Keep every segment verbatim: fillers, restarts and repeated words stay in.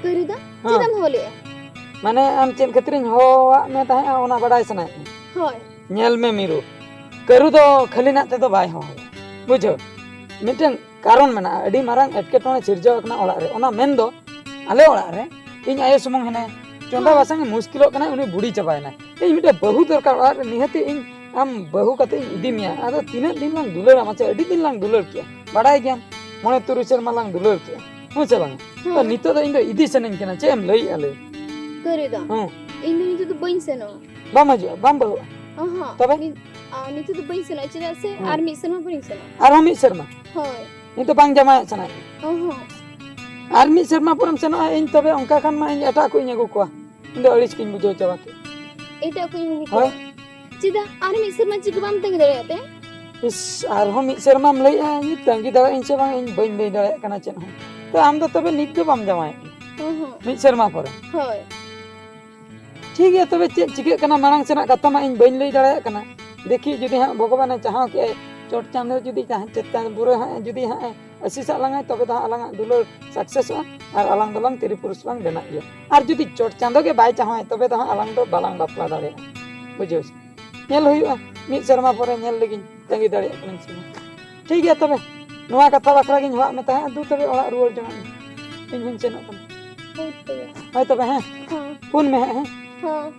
ᱠᱟᱹᱨᱩ ᱫᱚ ᱦᱮᱸ᱾ ᱪᱮᱫᱟᱜ ᱮᱢ ᱦᱚᱦᱚ ᱞᱮᱜᱼᱟ? ᱢᱟᱱᱮ ᱟᱢ ᱪᱮᱫ ᱠᱷᱟᱹᱛᱤᱨᱤᱧ ᱦᱚᱦᱚᱣᱟᱜ ᱢᱮ ᱛᱟᱦᱮᱸᱫᱼᱟ, ᱚᱱᱟ ᱵᱟᱰᱟᱭ ᱥᱟᱱᱟᱭᱮᱫ ᱢᱮ? ᱦᱳᱭ᱾ ᱧᱮᱞ ᱢᱮ ᱢᱤᱨᱩ, ᱠᱟᱹᱨᱩ ᱫᱚ ᱠᱷᱟᱹᱞᱤ ᱱᱟᱜ ᱛᱮᱫᱚ ᱵᱟᱭ ᱦᱚᱦᱚᱭᱟ, ᱵᱩᱡᱷᱟᱹᱣ? ᱢᱤᱫᱴᱮᱱ ᱠᱟᱨᱚᱱ ᱢᱮᱱᱟᱜᱼᱟ, ᱟᱹᱰᱤ ᱢᱟᱨᱟᱝ ᱮᱴᱠᱮᱴᱚᱬᱮ ᱥᱤᱨᱡᱟᱹᱣ ᱟᱠᱟᱱᱟ ᱚᱲᱟᱜ ᱨᱮ᱾ ᱚᱱᱟ ᱢᱮᱱ ᱫᱚ ᱟᱞᱮ ᱚᱲᱟᱜ ᱨᱮ ᱤᱧ ᱟᱭᱳ ᱥᱩᱢᱩᱝ ᱦᱮᱱᱟᱭᱟ, ᱪᱚᱸᱫᱟ ᱦᱮᱸ᱾ ᱵᱟᱥᱟᱝ ᱮ ᱢᱩᱥᱠᱤᱞᱚᱜ ᱠᱟᱱᱟᱭ, ᱩᱱᱤ ᱵᱩᱲᱤ ᱪᱟᱵᱟᱭᱮᱱᱟᱭ᱾ ᱤᱧ ᱢᱤᱫᱴᱮᱱ ᱵᱟᱹᱦᱩ ᱫᱚᱨᱠᱟᱨ ᱚᱲᱟᱜ ᱨᱮ, ᱱᱤᱦᱟᱹᱛᱤ ᱤᱧ ᱟᱢ ᱵᱟᱹᱦᱩ ᱠᱟᱛᱮ ᱤᱧ ᱤᱫᱤ ᱢᱮᱭᱟ᱾ ᱟᱫᱚ ᱛᱤᱱᱟᱹᱜ ᱫᱤᱱ ᱞᱟᱝ ᱫᱩᱞᱟᱹᱲᱟ ᱢᱟᱥᱮ? ᱟᱹᱰᱤ ᱫᱤᱱ ᱞᱟᱝ ᱫᱩᱞᱟᱹᱲ ᱠᱮᱜᱼᱟ, ᱵᱟᱲᱟᱭ ᱜᱮᱭᱟᱢ, ᱢᱚᱬᱮ ᱛᱩᱨᱩᱭ ᱥᱮᱨᱢᱟ ᱞᱟᱝ ᱫᱩᱞᱟᱹᱲ ᱠᱮᱜᱼᱟ, ᱦᱮᱸ ᱥᱮ ᱵᱟᱝ? ᱛᱚ ᱦᱮᱸ᱾ ᱱᱤᱛᱚᱜ ᱫᱚ ᱤᱧ ᱫᱚ ᱤᱫᱤ ᱥᱟᱱᱟᱧ ᱠᱟᱱᱟ, ᱪᱮᱫ ᱮᱢ ᱞᱟᱹᱭᱮᱜᱼᱟ ᱞᱟᱹᱭ? ᱠᱟᱹᱨᱤ ᱫᱚ ᱦᱮᱸ᱾ ᱤᱧ ᱫᱚ ᱱᱤᱛᱚᱜ ᱫᱚ ᱵᱟᱹᱧ ᱥᱮᱱᱚᱜᱼᱟ᱾ ᱵᱟᱢ ᱦᱤᱡᱩᱜᱼᱟ, ᱵᱟᱢ ᱵᱟᱹᱦᱩᱜᱼᱟ? ᱚᱦᱚᱸ᱾ ᱛᱚᱵᱮ? ᱱᱤᱛ-, ᱟ, ᱱᱤᱛᱚᱜ ᱫᱚ ᱵᱟᱹᱧ ᱥᱮᱱᱚᱜᱼᱟ, ᱪᱮᱫᱟᱜ ᱥᱮ ᱦᱮᱸ᱾ ᱟᱨ ᱢᱤᱫ ᱥᱮᱨᱢᱟ ᱯᱚᱨᱮᱧ ᱥᱮᱱᱚᱜᱼᱟ᱾ ᱟᱨᱦᱚᱸ ᱢᱤᱫ ᱥᱮᱨᱢᱟ? ᱦᱳᱭ᱾ ᱱᱤᱛᱚᱜ ᱵᱟᱝ ᱡᱟᱶᱟᱭᱚᱜ ᱥᱟᱱᱟᱭᱮᱫ ᱢᱮᱭᱟ? ᱚᱦᱚᱸ᱾ ᱟᱨ ᱢᱤᱫ ᱥᱮᱨᱢᱟ ᱯᱚᱨᱮᱢ ᱥᱮᱱᱚᱜᱼᱟ, ᱤᱧ ᱛᱚᱵᱮ ᱚᱱᱠᱟ ᱠᱷᱟᱱ ᱢᱟ ᱤᱧ ᱮᱴᱟᱜ ᱠᱚᱧ ᱟᱹᱜᱩ ᱠᱚᱣᱟ᱾ ᱤᱧ ᱫᱚ ᱟᱹᱲᱤᱥ ᱜᱤᱧ ᱵᱩᱡᱷᱟᱹᱣ ᱪᱟᱵᱟ ᱠᱮᱫ᱾ ᱮᱴᱟᱜ ᱠᱚᱧ ᱟᱹᱜᱩ ᱠᱚᱣᱟ᱾ ᱦᱳᱭ᱾ ᱪᱮᱫᱟᱜ? ᱟᱨ ᱢᱤᱫ ᱥᱮᱨᱢᱟ ᱪᱤᱠᱟᱹ ᱵᱟᱢ ᱛᱟᱺᱜᱤ ᱫᱟᱲᱮᱭᱟᱜ ᱛᱮ? ᱤᱥ, ᱟᱨᱦᱚᱸ ᱢᱤᱫ ᱥᱮᱨᱢᱟᱢ ᱞᱟᱹᱭᱮᱜᱼᱟ, ᱤᱧ ᱛᱟᱺᱜᱤ ᱫᱟᱲᱮᱭᱟᱜ ᱟᱹᱧ ᱥᱮ ᱵᱟᱝ, ᱤᱧ ᱵᱟᱹᱧ ᱞᱟᱹᱭ ᱫᱟᱲᱮᱭᱟᱜ ᱠᱟᱱᱟ ᱪᱮᱫ ᱦᱚᱸ᱾ ᱛᱚ ᱟᱢ ᱫᱚ ᱛᱚᱵᱮ ᱱᱤᱛ ᱫᱚ ᱵᱟᱢ ᱡᱟᱶᱟᱭᱚᱜ ᱠᱟᱱᱟ? ᱦᱚᱸ, ᱦᱚᱸ᱾ ᱢᱤᱫ ᱥᱮᱨᱢᱟ ᱯᱚᱨᱮ? ᱦᱳᱭ᱾ ᱴᱷᱤᱠ ᱜᱮᱭᱟ, ᱛᱚᱵᱮ ᱪᱮᱫ ᱪᱤᱠᱟᱹᱜ ᱠᱟᱱᱟ ᱢᱟᱲᱟᱝ ᱥᱮᱱᱟᱜ ᱠᱟᱛᱷᱟ ᱢᱟ ᱤᱧ ᱵᱟᱹᱧ ᱞᱟᱹᱭ ᱫᱟᱲᱮᱭᱟᱜ ᱠᱟᱱᱟ᱾ ᱫᱮᱠᱷᱤ ᱡᱩᱫᱤ ᱦᱟᱸᱜ ᱵᱷᱚᱜᱚᱵᱟᱱᱮ ᱪᱟᱦᱟᱣ ᱠᱮᱜᱼᱟᱭ, ᱪᱚᱴ ᱪᱟᱸᱫᱚ ᱡᱩᱫᱤ ᱡᱟᱦᱟᱸ ᱪᱮᱛᱟᱱ ᱵᱩᱨᱟᱹ ᱦᱟᱸᱜ ᱡᱩᱫᱤ ᱦᱟᱸᱜ ᱮ ᱟᱹᱥᱤᱥᱟᱜ ᱞᱟᱝᱟᱭ, ᱛᱚᱵᱮ ᱫᱚ ᱦᱟᱸᱜ ᱟᱞᱟᱝᱟᱜ ᱫᱩᱞᱟᱹᱲ ᱥᱟᱠᱥᱮᱥᱚᱜᱼᱟ ᱟᱨ ᱟᱞᱟᱝ ᱫᱚᱞᱟᱝ ᱛᱤᱨᱤ ᱯᱩᱨᱩᱥ ᱞᱟᱝ ᱵᱮᱱᱟᱜ ᱜᱮᱭᱟ᱾ ᱟᱨ ᱡᱩᱫᱤ ᱪᱚᱴ ᱪᱟᱸᱫᱚ ᱜᱮ ᱵᱟᱭ ᱪᱟᱦᱟᱣᱟᱭ, ᱛᱚᱵᱮ ᱫᱚ ᱦᱟᱸᱜ ᱟᱞᱟᱝ ᱫᱚ ᱵᱟᱞᱟᱝ ᱵᱟᱯᱞᱟ ᱫᱟᱲᱮᱭᱟᱜᱼᱟ᱾ ᱵᱩᱡᱷᱟᱹᱣ ᱥᱮ? ᱧᱮᱞ ᱦᱩᱭᱩᱜᱼᱟ, ᱢᱤᱫ ᱥᱮᱨᱢᱟ ᱯᱚᱨᱮ ᱧᱮᱞ ᱞᱮᱜᱤᱧ, ᱛᱟᱺᱜᱤ ᱫᱟᱲᱮᱭᱟᱜ ᱠᱟᱹᱱᱟᱹᱧ ᱥᱮ ᱵᱟᱝ᱾ ᱴᱷᱤᱠ ᱜᱮᱭᱟ ᱛᱚᱵᱮ, ᱱᱚᱣᱟ ᱠᱟᱛᱷᱟ ᱵᱟᱠᱷᱨᱟ ᱜᱤᱧ ᱦᱚᱦᱚᱣᱟᱜ ᱢᱮ ᱛᱟᱦᱮᱸᱫ᱾ ᱫᱩ ᱛᱚᱵᱮ ᱚᱲᱟᱜ ᱨᱩᱣᱟᱹᱲ ᱡᱚᱝᱟᱜ ᱢᱮ, ᱤᱧ ᱦᱚᱸᱧ ᱥᱮᱱᱚᱜ ᱠᱟᱱᱟ᱾ ᱦᱳᱭ ᱛᱚᱵᱮ᱾ ᱦᱳᱭ ᱛᱚᱵᱮ, ᱦᱮᱸ? ᱦᱮᱸ᱾ ᱯᱷᱳᱱ ᱢᱮ ᱦᱟᱸᱜ, ᱦᱮᱸ? ᱦᱮᱸ᱾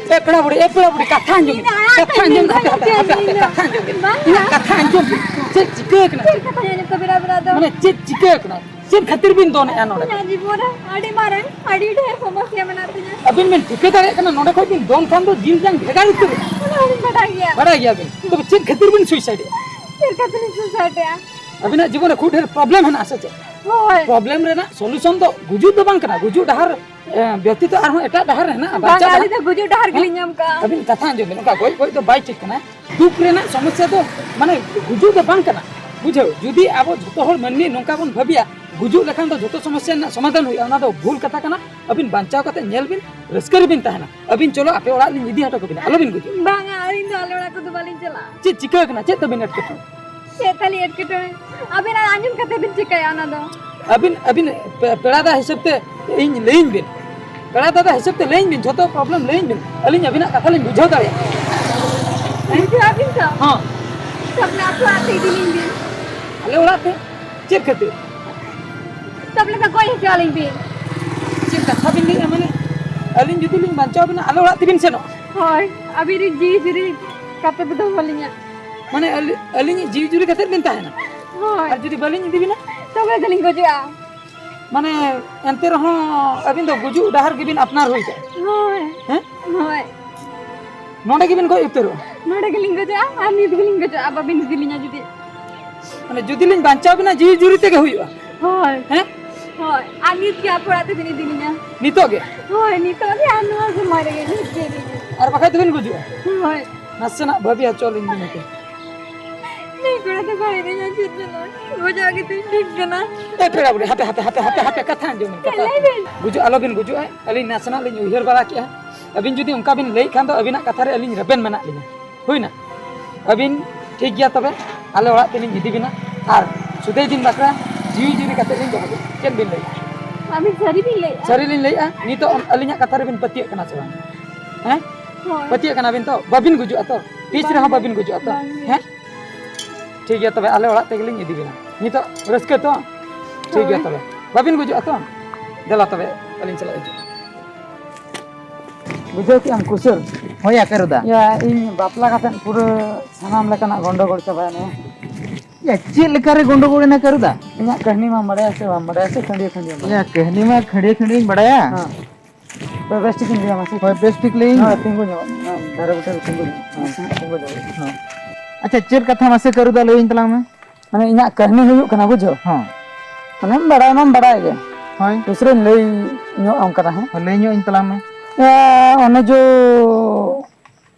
ᱮ ᱯᱮᱲᱟ ᱵᱩᱰᱷᱤ, ᱮ ᱯᱮᱲᱟ ᱵᱩᱰᱷᱤ, ᱠᱟᱛᱷᱟ ᱟᱸᱡᱚᱢ ᱢᱮ᱾ ᱠᱟᱛᱷᱟ ᱟᱸᱡᱚᱢ ᱵᱤᱱ, ᱦᱟᱯᱮ, ᱦᱟᱯᱮ, ᱦᱟᱯᱮ, ᱦᱟᱯᱮ, ᱠᱟᱛᱷᱟ ᱟᱸᱡᱚᱢ ᱵᱤᱱ᱾ ᱵᱟᱝ᱾ ᱤᱧᱟᱹᱜ ᱠᱟᱛᱷᱟ ᱟᱸᱡᱚᱢ ᱵᱤᱱ᱾ ᱪᱮᱫ ᱪᱤᱠᱟᱹ ᱠᱟᱱᱟ? ᱪᱮᱫ ᱠᱟᱛᱷᱟ ᱟᱸᱡᱚᱢ ᱛᱟᱵᱤᱱᱟ ᱟᱵᱤᱱᱟᱜ ᱫᱚ? ᱢᱟᱱᱮ ᱪᱮᱫ ᱪᱤᱠᱟᱹ ᱠᱟᱱᱟ? ᱪᱮᱫ ᱠᱷᱟᱹᱛᱤᱨ ᱵᱤᱱ ᱫᱚᱱᱮᱜᱼᱟ ᱱᱚᱰᱮ? ᱤᱧᱟᱹᱜ ᱡᱤᱵᱚᱱ ᱨᱮ ᱟᱹᱰᱤ ᱢᱟᱨᱟᱝ, ᱟᱹᱰᱤ ᱰᱷᱮᱨ ᱥᱚᱢᱚᱥᱭᱟ ᱢᱮᱱᱟᱜ ᱛᱤᱧᱟᱹ᱾ ᱟᱹᱵᱤᱱ ᱵᱤᱱ ᱴᱷᱤᱠᱟᱹ ᱫᱟᱲᱮᱭᱟᱜ ᱠᱟᱱᱟ ᱱᱚᱰᱮ ᱠᱷᱚᱱ ᱵᱤᱱ ᱫᱚᱱ ᱠᱷᱟᱱ ᱫᱚ ᱡᱤᱞ ᱡᱟᱝ ᱵᱷᱮᱜᱟᱨ ᱩᱛᱟᱹᱨᱚᱜᱼᱟ? ᱚᱱᱟ ᱦᱚᱸᱞᱤᱧ ᱵᱟᱰᱟᱭ ᱜᱮᱭᱟ᱾ ᱵᱟᱰᱟᱭ ᱜᱮᱭᱟᱵᱤᱱ᱾ ᱛᱚᱵᱮ ᱪᱮᱫ ᱠᱷᱟᱹᱛᱤᱨ ᱵᱤᱱ ᱥᱩᱭᱥᱟᱭᱰᱮᱜᱼᱟ? ᱪᱮᱫ ᱠᱷᱟᱹᱛᱤᱨ ᱞᱤᱧ ᱥᱩᱭᱥᱟᱭᱰᱮᱜᱼᱟ? ᱟᱹᱵᱤᱱᱟᱜ ᱡᱤᱵᱚᱱ ᱨᱮ ᱠᱷᱩᱵ ᱰᱷᱮᱨ ᱯᱨᱚᱵᱞᱮᱢ ᱦᱮᱱᱟᱜᱼᱟ ᱥᱮ ᱪᱮᱫ? ᱦᱳᱭ᱾ ᱯᱨᱚᱵᱞᱮᱢ ᱨᱮᱱᱟᱜ ᱥᱚᱞᱩᱥᱚᱱ ᱫᱚ ᱜᱩᱡᱩᱜ ᱫᱚ ᱵᱟᱝ ᱠᱟᱱᱟ, ᱜᱩᱡᱩᱜ ᱰᱟᱦᱟᱨ, ᱮ, ᱵᱮᱛᱤᱛᱚ ᱟᱨᱦᱚᱸ ᱮᱴᱟᱜ ᱰᱟᱦᱟᱨ ᱦᱮᱱᱟᱜᱼᱟ, ᱵᱟᱝ, ᱵᱟᱧᱪᱟᱜ ᱟᱹᱞᱤᱧ ᱰᱟᱦᱟᱨ᱾ ᱫᱚ ᱜᱩᱡᱩᱜ ᱰᱟᱦᱟᱨ ᱜᱮᱞᱤᱧ ᱧᱟᱢ ᱠᱟᱜᱼᱟ᱾ ᱟᱹᱵᱤᱱ ᱠᱟᱛᱷᱟ ᱟᱸᱡᱚᱢ ᱵᱤᱱ, ᱚᱱᱠᱟ ᱜᱚᱡ ᱜᱚᱡ ᱫᱚ ᱵᱟᱭ ᱴᱷᱤᱠ ᱠᱟᱱᱟ᱾ ᱫᱩᱠ ᱨᱮᱱᱟᱜ ᱥᱚᱢᱚᱥᱭᱟ ᱫᱚ ᱢᱟᱱᱮ ᱜᱩᱡᱩᱜ ᱫᱚ ᱵᱟᱝ ᱠᱟᱱᱟ, ᱵᱩᱡᱷᱟᱹᱣ᱾ ᱡᱩᱫᱤ ᱟᱵᱚ ᱡᱷᱚᱛᱚ ᱦᱚᱲ ᱢᱟᱹᱱᱢᱤ ᱱᱚᱝᱠᱟ ᱵᱚᱱ ᱵᱷᱟᱹᱵᱤᱭᱟ, ᱜᱩᱡᱩᱜ ᱞᱮᱠᱷᱟᱱ ᱫᱚ ᱡᱷᱚᱛᱚ ᱥᱚᱢᱚᱥᱭᱟ ᱨᱮᱱᱟᱜ ᱥᱚᱢᱟᱫᱷᱟᱱ ᱦᱩᱭᱩᱜᱼᱟ, ᱚᱱᱟ ᱫᱚ ᱵᱷᱩᱞ ᱠᱟᱛᱷᱟ ᱠᱟᱱᱟ᱾ ᱟᱹᱵᱤᱱ ᱵᱟᱧᱪᱟᱣ ᱠᱟᱛᱮ ᱧᱮᱞ ᱵᱤᱱ, ᱨᱟᱹᱥᱠᱟᱹ ᱨᱮᱵᱤᱱ ᱛᱟᱦᱮᱱᱟ᱾ ᱟᱹᱵᱤᱱ ᱪᱚᱞᱚ ᱟᱯᱮ ᱚᱲᱟᱜ ᱞᱤᱧ ᱤᱫᱤ ᱦᱚᱴᱚ ᱠᱟᱵᱤᱱᱟ, ᱟᱞᱚᱵᱤᱱ ᱜᱩᱡᱩᱜ᱾ ᱵᱟᱝᱟ, ᱟᱹᱞᱤᱧ ᱫᱚ ᱟᱞᱮ ᱚᱲᱟᱜ ᱠᱚᱫᱚ ᱵᱟᱹᱞᱤᱧ ᱪᱟᱞᱟᱜᱼᱟ᱾ ᱪᱮᱫ ᱪᱤᱠᱟᱹ ᱠᱟᱱᱟ? ᱪᱮᱫ ᱛᱟᱵᱤᱱ ᱮᱴᱠᱮᱴᱚᱬᱮ? ᱪᱮᱫ ᱛᱟᱞᱤᱧ ᱮᱴᱠᱮᱴᱚᱬᱮ? ᱟᱵᱮᱱᱟᱜ ᱟᱸᱡᱚᱢ ᱠᱟᱛᱮ ᱵᱤᱱ ᱪᱤᱠᱟᱹᱭᱟ ᱚᱱᱟ ᱫᱚ? ᱟᱹᱵᱤᱱ, ᱟᱹᱵᱤᱱ ᱯᱮ-, ᱯᱮᱲᱟ ᱫᱟ ᱦᱤᱥᱟᱹᱵ ᱛᱮ ᱤᱧ ᱞᱟᱹᱭᱟᱹᱧ ᱵᱤᱱ, ᱯᱮᱲᱟ ᱫᱟᱫᱟ ᱦᱤᱥᱟᱹᱵ ᱛᱮ ᱞᱟᱹᱭᱟᱹᱧ ᱵᱤᱱ, ᱡᱷᱚᱛᱚ ᱯᱨᱚᱵᱞᱮᱢ ᱞᱟᱹᱭᱟᱹᱧ ᱵᱤᱱ, ᱟᱹᱞᱤᱧ ᱟᱹᱵᱤᱱᱟᱜ ᱠᱟᱛᱷᱟ ᱞᱤᱧ ᱵᱩᱡᱷᱟᱹᱣ ᱫᱟᱲᱮᱭᱟᱜᱼᱟ᱾ ᱵᱩᱡᱷᱟᱹᱣ ᱟᱹᱵᱤᱱ ᱛᱚ? ᱦᱚᱸ᱾ ᱛᱚᱵᱮ ᱟᱯᱮ ᱚᱲᱟᱜ ᱛᱮ ᱤᱫᱤ ᱞᱤᱧ ᱵᱤᱱ᱾ ᱟᱞᱮ ᱚᱲᱟᱜ ᱛᱮ? ᱪᱮᱫ ᱠᱷᱟᱹᱛᱤᱨ? ᱛᱚᱵᱮ ᱫᱚ ᱜᱚᱡ ᱦᱚᱪᱚ ᱟᱹᱞᱤᱧ ᱵᱤᱱ᱾ ᱪᱮᱫ ᱠᱟᱛᱷᱟ ᱵᱤᱱ ᱞᱟᱹᱭᱮᱫᱼᱟ? ᱢᱟᱱᱮ ᱟᱹᱞᱤᱧ ᱡᱩᱫᱤ ᱞᱤᱧ ᱵᱟᱧᱪᱟᱣ ᱵᱤᱱᱟ, ᱟᱞᱮ ᱚᱲᱟᱜ ᱛᱮᱵᱤᱱ ᱥᱮᱱᱚᱜᱼᱟ? ᱦᱳᱭ, ᱟᱹᱵᱤᱱ ᱨᱮᱱ ᱡᱤᱣᱤ ᱡᱩᱨᱤ ᱠᱟᱛᱮ ᱯᱮ ᱫᱚᱦᱚ ᱟᱹᱞᱤᱧᱟ᱾ ᱢᱟᱱᱮ ᱟᱹᱞᱤ-, ᱟᱹᱞᱤᱧᱤᱡ ᱡᱤᱣᱤ ᱡᱩᱨᱤ ᱠᱟᱛᱮ ᱵᱤᱱ ᱛᱟᱦᱮᱱᱟ? ᱦᱳᱭ᱾ ᱟᱨ ᱡᱩᱫᱤ ᱵᱟᱹᱞᱤᱧ ᱤᱫᱤ ᱵᱤᱱᱟ? ᱛᱚᱵᱮ ᱫᱚᱞᱤᱧ ᱜᱚᱡᱚᱜᱼᱟ᱾ ᱢᱟᱱᱮ ᱮᱱᱛᱮ ᱨᱮᱦᱚᱸ ᱟᱹᱵᱤᱱ ᱫᱚ ᱜᱩᱡᱩᱜ ᱰᱟᱦᱟᱨ ᱜᱮᱵᱤᱱ ᱟᱯᱱᱟᱨ ᱦᱩᱭ ᱠᱟᱜᱼᱟ? ᱦᱳᱭ᱾ ᱦᱮᱸ? ᱦᱳᱭ᱾ ᱱᱚᱰᱮ ᱜᱮᱵᱤᱱ ᱜᱚᱡ ᱩᱛᱟᱹᱨᱚᱜᱼᱟ? ᱱᱚᱰᱮ ᱜᱮᱞᱤᱧ ᱜᱚᱡᱚᱜᱼᱟ, ᱟᱨ ᱱᱤᱛ ᱜᱮᱞᱤᱧ ᱜᱚᱡᱚᱜᱼᱟ, ᱵᱟᱵᱤᱱ ᱤᱫᱤ ᱞᱤᱧᱟ ᱡᱩᱫᱤ᱾ ᱢᱟᱱᱮ ᱡᱩᱫᱤ ᱞᱤᱧ ᱵᱟᱧᱪᱟᱣ ᱵᱤᱱᱟ, ᱡᱤᱣᱤ ᱡᱩᱨᱤ ᱛᱮᱜᱮ ᱦᱩᱭᱩᱜᱼᱟ? ᱦᱳᱭ᱾ ᱦᱮᱸ? ᱦᱳᱭ, ᱟᱨ ᱱᱤᱛ ᱜᱮ ᱟᱯᱮ ᱚᱲᱟᱜ ᱛᱮᱵᱤᱱ ᱤᱫᱤ ᱞᱤᱧᱟ᱾ ᱱᱤᱛᱚᱜ ᱜᱮ? ᱦᱳᱭ, ᱱᱤᱛᱚᱜ ᱜᱮ, ᱟᱨ ᱱᱚᱣᱟ ᱥᱚᱢᱚᱭ ᱨᱮᱜᱮ, ᱱᱤᱛ ᱜᱮ ᱤᱫᱤ ᱞᱤᱧᱟ᱾ ᱟᱨ ᱵᱟᱠᱷᱟᱡ ᱫᱚᱵᱤᱱ ᱜᱩᱡᱩᱜᱼᱟ? ᱦᱳᱭ᱾ ᱱᱟᱥᱮᱱᱟᱜ ᱵᱷᱟᱹᱵᱤ ᱦᱚᱪᱚ ᱞᱤᱧ ᱵᱤᱱ ᱦᱟᱯᱮ᱾ ᱱᱩᱭ ᱠᱚᱲᱟ ᱫᱚ ᱵᱟᱭ ᱨᱮᱡᱟ ᱪᱮᱫ ᱡᱮᱱᱚ᱾ ᱜᱚᱡᱚᱜ ᱜᱮᱛᱤᱧ ᱴᱷᱤᱠ ᱠᱟᱱᱟ᱾ ᱮ ᱯᱮᱲᱟ ᱵᱩᱰᱷᱤ, ᱦᱟᱯᱮ, ᱦᱟᱯᱮ, ᱦᱟᱯᱮ, ᱦᱟᱯᱮ, ᱦᱟᱯᱮ, ᱠᱟᱛᱷᱟ ᱟᱸᱡᱚᱢ ᱵᱤᱱ, ᱠᱟᱛᱷᱟ᱾ ᱞᱟᱹᱭ ᱵᱤᱱ᱾ ᱜᱩᱡᱩᱜ ᱟᱞᱚᱵᱤᱱ ᱜᱩᱡᱩᱜᱼᱟ᱾ ᱟᱹᱞᱤᱧ ᱱᱟᱥᱮᱱᱟᱜ ᱞᱤᱧ ᱩᱭᱦᱟᱹᱨ ᱵᱟᱲᱟ ᱠᱮᱜᱼᱟ᱾ ᱟᱹᱵᱤᱱ ᱡᱩᱫᱤ ᱚᱱᱠᱟ ᱵᱤᱱ ᱞᱟᱹᱭᱮᱫ ᱠᱷᱟᱱ ᱫᱚ ᱟᱹᱵᱤᱱᱟᱜ ᱠᱟᱛᱷᱟ ᱨᱮ ᱟᱹᱞᱤᱧ ᱨᱮᱵᱮᱱ ᱢᱮᱱᱟᱜ ᱞᱤᱧᱟ᱾ ᱦᱩᱭᱱᱟ? ᱟᱹᱵᱤᱱ ᱴᱷᱤᱠ ᱜᱮᱭᱟ ᱛᱚᱵᱮ, ᱟᱞᱮ ᱚᱲᱟᱜ ᱛᱮᱞᱤᱧ ᱤᱫᱤ ᱵᱤᱱᱟ᱾ ᱟᱨ ᱥᱩᱫᱟᱹᱭ ᱫᱤᱱ ᱵᱟᱠᱷᱨᱟ ᱡᱤᱣᱤ ᱡᱩᱨᱤ ᱠᱟᱛᱮ ᱞᱤᱧ ᱫᱚᱦᱚ ᱵᱤᱱᱟ᱾ ᱪᱮᱫ ᱵᱤᱱ ᱞᱟᱹᱭᱮᱫᱼᱟ? ᱟᱹᱵᱤᱱ ᱥᱟᱹᱨᱤ ᱵᱤᱱ ᱞᱟᱹᱭᱮᱫᱼᱟ? ᱥᱟᱹᱨᱤ ᱞᱤᱧ ᱞᱟᱹᱭᱮᱫᱼᱟ᱾ ᱱᱤᱛᱚᱜ ᱟᱹᱞᱤᱧᱟᱜ ᱠᱟᱛᱷᱟ ᱨᱮᱵᱤᱱ ᱯᱟᱹᱛᱭᱟᱹᱜ ᱠᱟᱱᱟ ᱥᱮ ᱵᱟᱝ? ᱦᱮᱸ? ᱦᱳᱭ᱾ ᱯᱟᱹᱛᱭᱟᱹᱜ ᱠᱟᱱᱟ ᱵᱤᱱ ᱛᱚ? ᱵᱟᱹᱵᱤᱱ ᱜᱩᱡᱩᱜᱼᱟ ᱛᱚ? ᱛᱤᱥ ᱵᱟᱝ ᱨᱮᱦᱚᱸ ᱜᱮ᱾ ᱵᱟᱹᱵᱤᱱ ᱜᱩᱡᱩᱜᱼᱟ ᱛᱚ? ᱵᱟᱝ ᱜᱮ᱾ ᱦᱮᱸ? ᱴᱷᱤᱠ ᱜᱮᱭᱟ, ᱛᱚᱵᱮ ᱟᱞᱮ ᱚᱲᱟᱜ ᱛᱮᱜᱮᱞᱤᱧ ᱤᱫᱤ ᱵᱤᱱᱟ᱾ ᱱᱤᱛᱚᱜ ᱨᱟᱹᱥᱠᱟᱹ ᱛᱚ? ᱴᱷᱤᱠ ᱜᱮᱭᱟ ᱦᱳᱭ᱾ ᱛᱚᱵᱮ᱾ ᱵᱟᱹᱵᱤᱱ ᱜᱩᱡᱩᱜᱼᱟ ᱛᱚ? ᱫᱮᱞᱟ ᱛᱚᱵᱮ, ᱟᱹᱞᱤᱧ ᱥᱟᱞᱟᱜ ᱦᱤᱡᱩᱜ᱾ ᱵᱩᱡᱷᱟᱹᱣ ᱠᱮᱜ ᱟᱢ ᱠᱩᱥᱟᱹᱞ? ᱦᱳᱭ ᱭᱟ, ᱠᱟᱹᱨᱩᱫᱟ᱾ ᱭᱟ, ᱤᱧ ᱵᱟᱯᱞᱟ ᱠᱟᱛᱮᱫ ᱯᱩᱨᱟᱹ ᱥᱟᱱᱟᱢ ᱞᱮᱠᱟᱱᱟᱜ ᱜᱚᱱᱰᱚᱜᱳᱞ ᱪᱟᱵᱟᱭᱮᱱᱟ᱾ ᱭᱟ, ᱪᱮᱫ ᱞᱮᱠᱟ ᱨᱮ ᱜᱚᱱᱰᱚᱜᱳᱞ ᱮᱱᱟ, ᱠᱟᱹᱨᱩᱫᱟ? ᱤᱧᱟᱹᱜ ᱠᱟᱹᱦᱱᱤ ᱢᱟᱢ ᱵᱟᱲᱟᱭᱟ ᱥᱮ ᱵᱟᱢ ᱵᱟᱲᱟᱭᱟ ᱥᱮ ᱠᱷᱟᱹᱱᱰᱤᱭᱟᱹ ᱠᱷᱟᱹᱱᱰᱤᱭᱟᱹᱢ ᱵᱟᱲᱟᱭᱟ? ᱭᱟ, ᱠᱟᱹᱦᱱᱤ ᱢᱟ ᱠᱷᱟᱹᱱᱰᱤᱭᱟᱹ ᱠᱷᱟᱹᱱᱰᱤᱭᱟᱹᱧ ᱵᱟᱲᱟᱭᱟ᱾ ᱦᱮᱸ᱾ ᱛᱚ ᱵᱮᱥ ᱴᱷᱤᱠᱤᱧ ᱞᱟᱹᱭᱟᱢᱟ ᱥᱮ? ᱦᱳᱭ, ᱵᱮᱥ ᱴᱷᱤᱠ ᱞᱟᱹᱭᱟᱹᱧ ᱢᱮ᱾ ᱦᱳᱭ, ᱛᱤᱸᱜᱩ ᱧᱚᱜᱚᱜ ᱢᱮ᱾ ᱦᱮᱸ, ᱫᱟᱨᱮ ᱵᱩᱴᱟᱹ ᱨᱮ ᱛᱤᱸᱜᱩ ᱧᱚᱜᱚᱜ ᱢᱮ᱾ ᱦᱮᱸ᱾ ᱦᱮᱸ, ᱛᱤᱸᱜᱩ ᱧᱚᱜᱚᱜ ᱢᱮ᱾ ᱦᱮᱸ᱾ ᱟᱪᱪᱷᱟ, ᱪᱮᱫ ᱠᱟᱛᱷᱟ ᱢᱟᱥᱮ ᱠᱟᱹᱨᱩᱫᱟ ᱞᱟᱹᱭᱟᱹᱧ ᱛᱟᱞᱟᱝ ᱢᱮ᱾ ᱢᱟᱱᱮ ᱤᱧᱟᱹᱜ ᱠᱟᱹᱦᱱᱤ ᱦᱩᱭᱩᱜ ᱠᱟᱱᱟ, ᱵᱩᱡᱷᱟᱹᱣ? ᱦᱚᱸ᱾ ᱢᱟᱱᱮᱢ ᱵᱟᱲᱟᱭ ᱢᱟᱢ ᱵᱟᱲᱟᱭ ᱜᱮ᱾ ᱦᱳᱭ᱾ ᱩᱥᱟᱹᱨᱟᱧ ᱞᱟᱹᱭ ᱧᱚᱜ ᱟᱢ ᱠᱟᱱᱟ, ᱦᱮᱸ? ᱦᱳᱭ, ᱞᱟᱹᱭ ᱧᱚᱜ ᱟᱹᱧ ᱛᱟᱞᱟᱝ ᱢᱮ᱾ ᱮ, ᱚᱱᱮ ᱡᱚ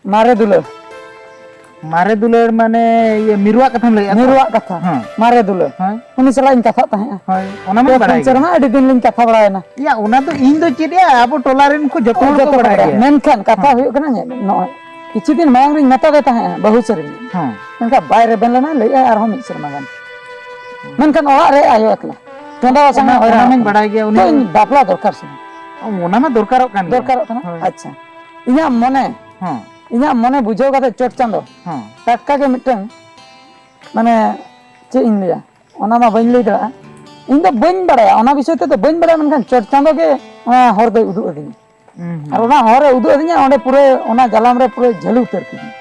ᱢᱟᱨᱮ ᱫᱩᱞᱟᱹᱲ᱾ ᱢᱟᱨᱮ ᱫᱩᱞᱟᱹᱲ ᱢᱟᱱᱮ ᱤᱭᱟᱹ ᱢᱤᱨᱩᱣᱟᱜ ᱠᱟᱛᱷᱟᱢ ᱞᱟᱹᱭᱮᱜᱼᱟ ᱛᱚ? ᱢᱤᱨᱩᱣᱟᱜ ᱠᱟᱛᱷᱟ᱾ ᱦᱮᱸ᱾ ᱢᱟᱨᱮ ᱫᱩᱞᱟᱹᱲ᱾ ᱦᱳᱭ᱾ ᱩᱱᱤ ᱥᱟᱞᱟᱜ ᱤᱧ ᱠᱟᱛᱷᱟᱜ ᱛᱟᱦᱮᱸᱜᱼᱟ᱾ ᱦᱳᱭ, ᱚᱱᱟ ᱢᱟᱧ ᱯᱮ ᱯᱩᱱ ᱵᱟᱲᱟᱭ ᱜᱮ᱾ ᱥᱮᱨᱢᱟ ᱟᱹᱰᱤ ᱫᱤᱱ ᱞᱤᱧ ᱠᱟᱛᱷᱟ ᱵᱟᱲᱟᱭᱮᱱᱟ᱾ ᱭᱟ, ᱚᱱᱟ ᱫᱚ ᱤᱧ ᱫᱚ ᱪᱮᱫ ᱭᱟ, ᱟᱵᱚ ᱴᱚᱞᱟ ᱨᱮᱱ ᱠᱚ ᱡᱚᱛᱚ ᱦᱚᱲ ᱠᱚ ᱡᱚᱛᱚ ᱠᱚ ᱵᱟᱲᱟᱭ ᱵᱟᱲᱟᱭᱟ᱾ ᱜᱮᱭᱟ᱾ ᱢᱮᱱᱠᱷᱟᱱ ᱠᱟᱛᱷᱟ ᱦᱮᱸ᱾ ᱦᱩᱭᱩᱜ ᱠᱟᱱᱟ, ᱧᱮᱞ ᱢᱮ, ᱱᱚᱜᱼᱚᱭ ᱠᱤᱪᱷᱩ ᱫᱤᱱ ᱢᱟᱲᱟᱝ ᱨᱤᱧ ᱢᱮᱛᱟ ᱫᱮ ᱛᱟᱦᱮᱸᱜᱼᱟ, ᱵᱟᱹᱦᱩ ᱥᱟᱹᱨᱤ ᱜᱮ᱾ ᱦᱮᱸ᱾ ᱢᱮᱱᱠᱷᱟᱱ ᱵᱟᱭ ᱨᱮᱵᱮᱱ ᱞᱮᱱᱟ, ᱞᱟᱹᱭᱮᱜᱼᱟᱭ ᱟᱨᱦᱚᱸ ᱢᱤᱫ ᱥᱮᱨᱢᱟ ᱜᱟᱱ᱾ ᱢᱮᱱᱠᱷᱟᱱ ᱚᱲᱟᱜ ᱨᱮ ᱟᱭᱳ ᱮᱠᱞᱟ᱾ ᱪᱚᱸᱫᱟ ᱵᱟᱥᱟᱝ ᱚᱱᱟ, ᱦᱚᱭᱨᱟᱱ ᱚᱱᱟ ᱢᱟᱧ ᱠᱟᱱᱟ᱾ ᱵᱟᱲᱟᱭ ᱜᱮᱭᱟ, ᱩᱱᱤ ᱛᱚ ᱫᱚ ᱤᱧ ᱵᱟᱯᱞᱟ ᱫᱚᱨᱠᱟᱨ ᱥᱟᱱᱟ᱾ ᱚᱱᱟ ᱢᱟ ᱫᱚᱨᱠᱟᱨᱚᱜ ᱠᱟᱱ ᱜᱮᱭᱟ᱾ ᱫᱚᱨᱠᱟᱨᱚᱜ ᱠᱟᱱᱟ? ᱦᱳᱭ᱾ ᱟᱪᱪᱷᱟ᱾ ᱤᱧᱟᱹᱜ ᱢᱚᱱᱮ, ᱦᱮᱸ᱾ ᱤᱧᱟᱹᱜ ᱢᱚᱱᱮ ᱵᱩᱡᱷᱟᱹᱣ ᱠᱟᱛᱮ ᱪᱚᱴ ᱪᱟᱸᱫᱚ, ᱦᱮᱸ᱾ ᱴᱟᱴᱠᱟ ᱜᱮ ᱢᱤᱫᱴᱟᱝ, ᱢᱟᱱᱮ, ᱪᱮᱫ ᱤᱧ ᱞᱟᱹᱭᱟ? ᱚᱱᱟ ᱢᱟ ᱵᱟᱹᱧ ᱞᱟᱹᱭ ᱫᱟᱲᱮᱭᱟᱜᱼᱟ᱾ ᱤᱧ ᱫᱚ ᱵᱟᱹᱧ ᱵᱟᱲᱟᱭᱟ, ᱚᱱᱟ ᱵᱤᱥᱚᱭ ᱛᱮᱫᱚ ᱵᱟᱹᱧ ᱵᱟᱲᱟᱭᱟ, ᱢᱮᱱᱠᱷᱟᱱ ᱪᱚᱴ ᱪᱟᱸᱫᱚ ᱜᱮ ᱚᱱᱟ ᱦᱚᱨ ᱫᱚᱭ ᱩᱫᱩᱜ ᱟᱹᱫᱤᱧᱟ᱾ ᱦᱩᱸ, ᱦᱩᱸ᱾ ᱟᱨ ᱚᱱᱟ ᱦᱚᱨ ᱮ ᱩᱫᱩᱜ ᱟᱹᱫᱤᱧᱟ, ᱚᱸᱰᱮ ᱯᱩᱨᱟᱹ ᱚᱱᱟ ᱡᱟᱞᱟᱢ ᱨᱮ ᱯᱩᱨᱟᱹ ᱡᱷᱟᱹᱞᱤ ᱩᱛᱟᱹᱨ ᱠᱤᱫᱤᱧᱟ᱾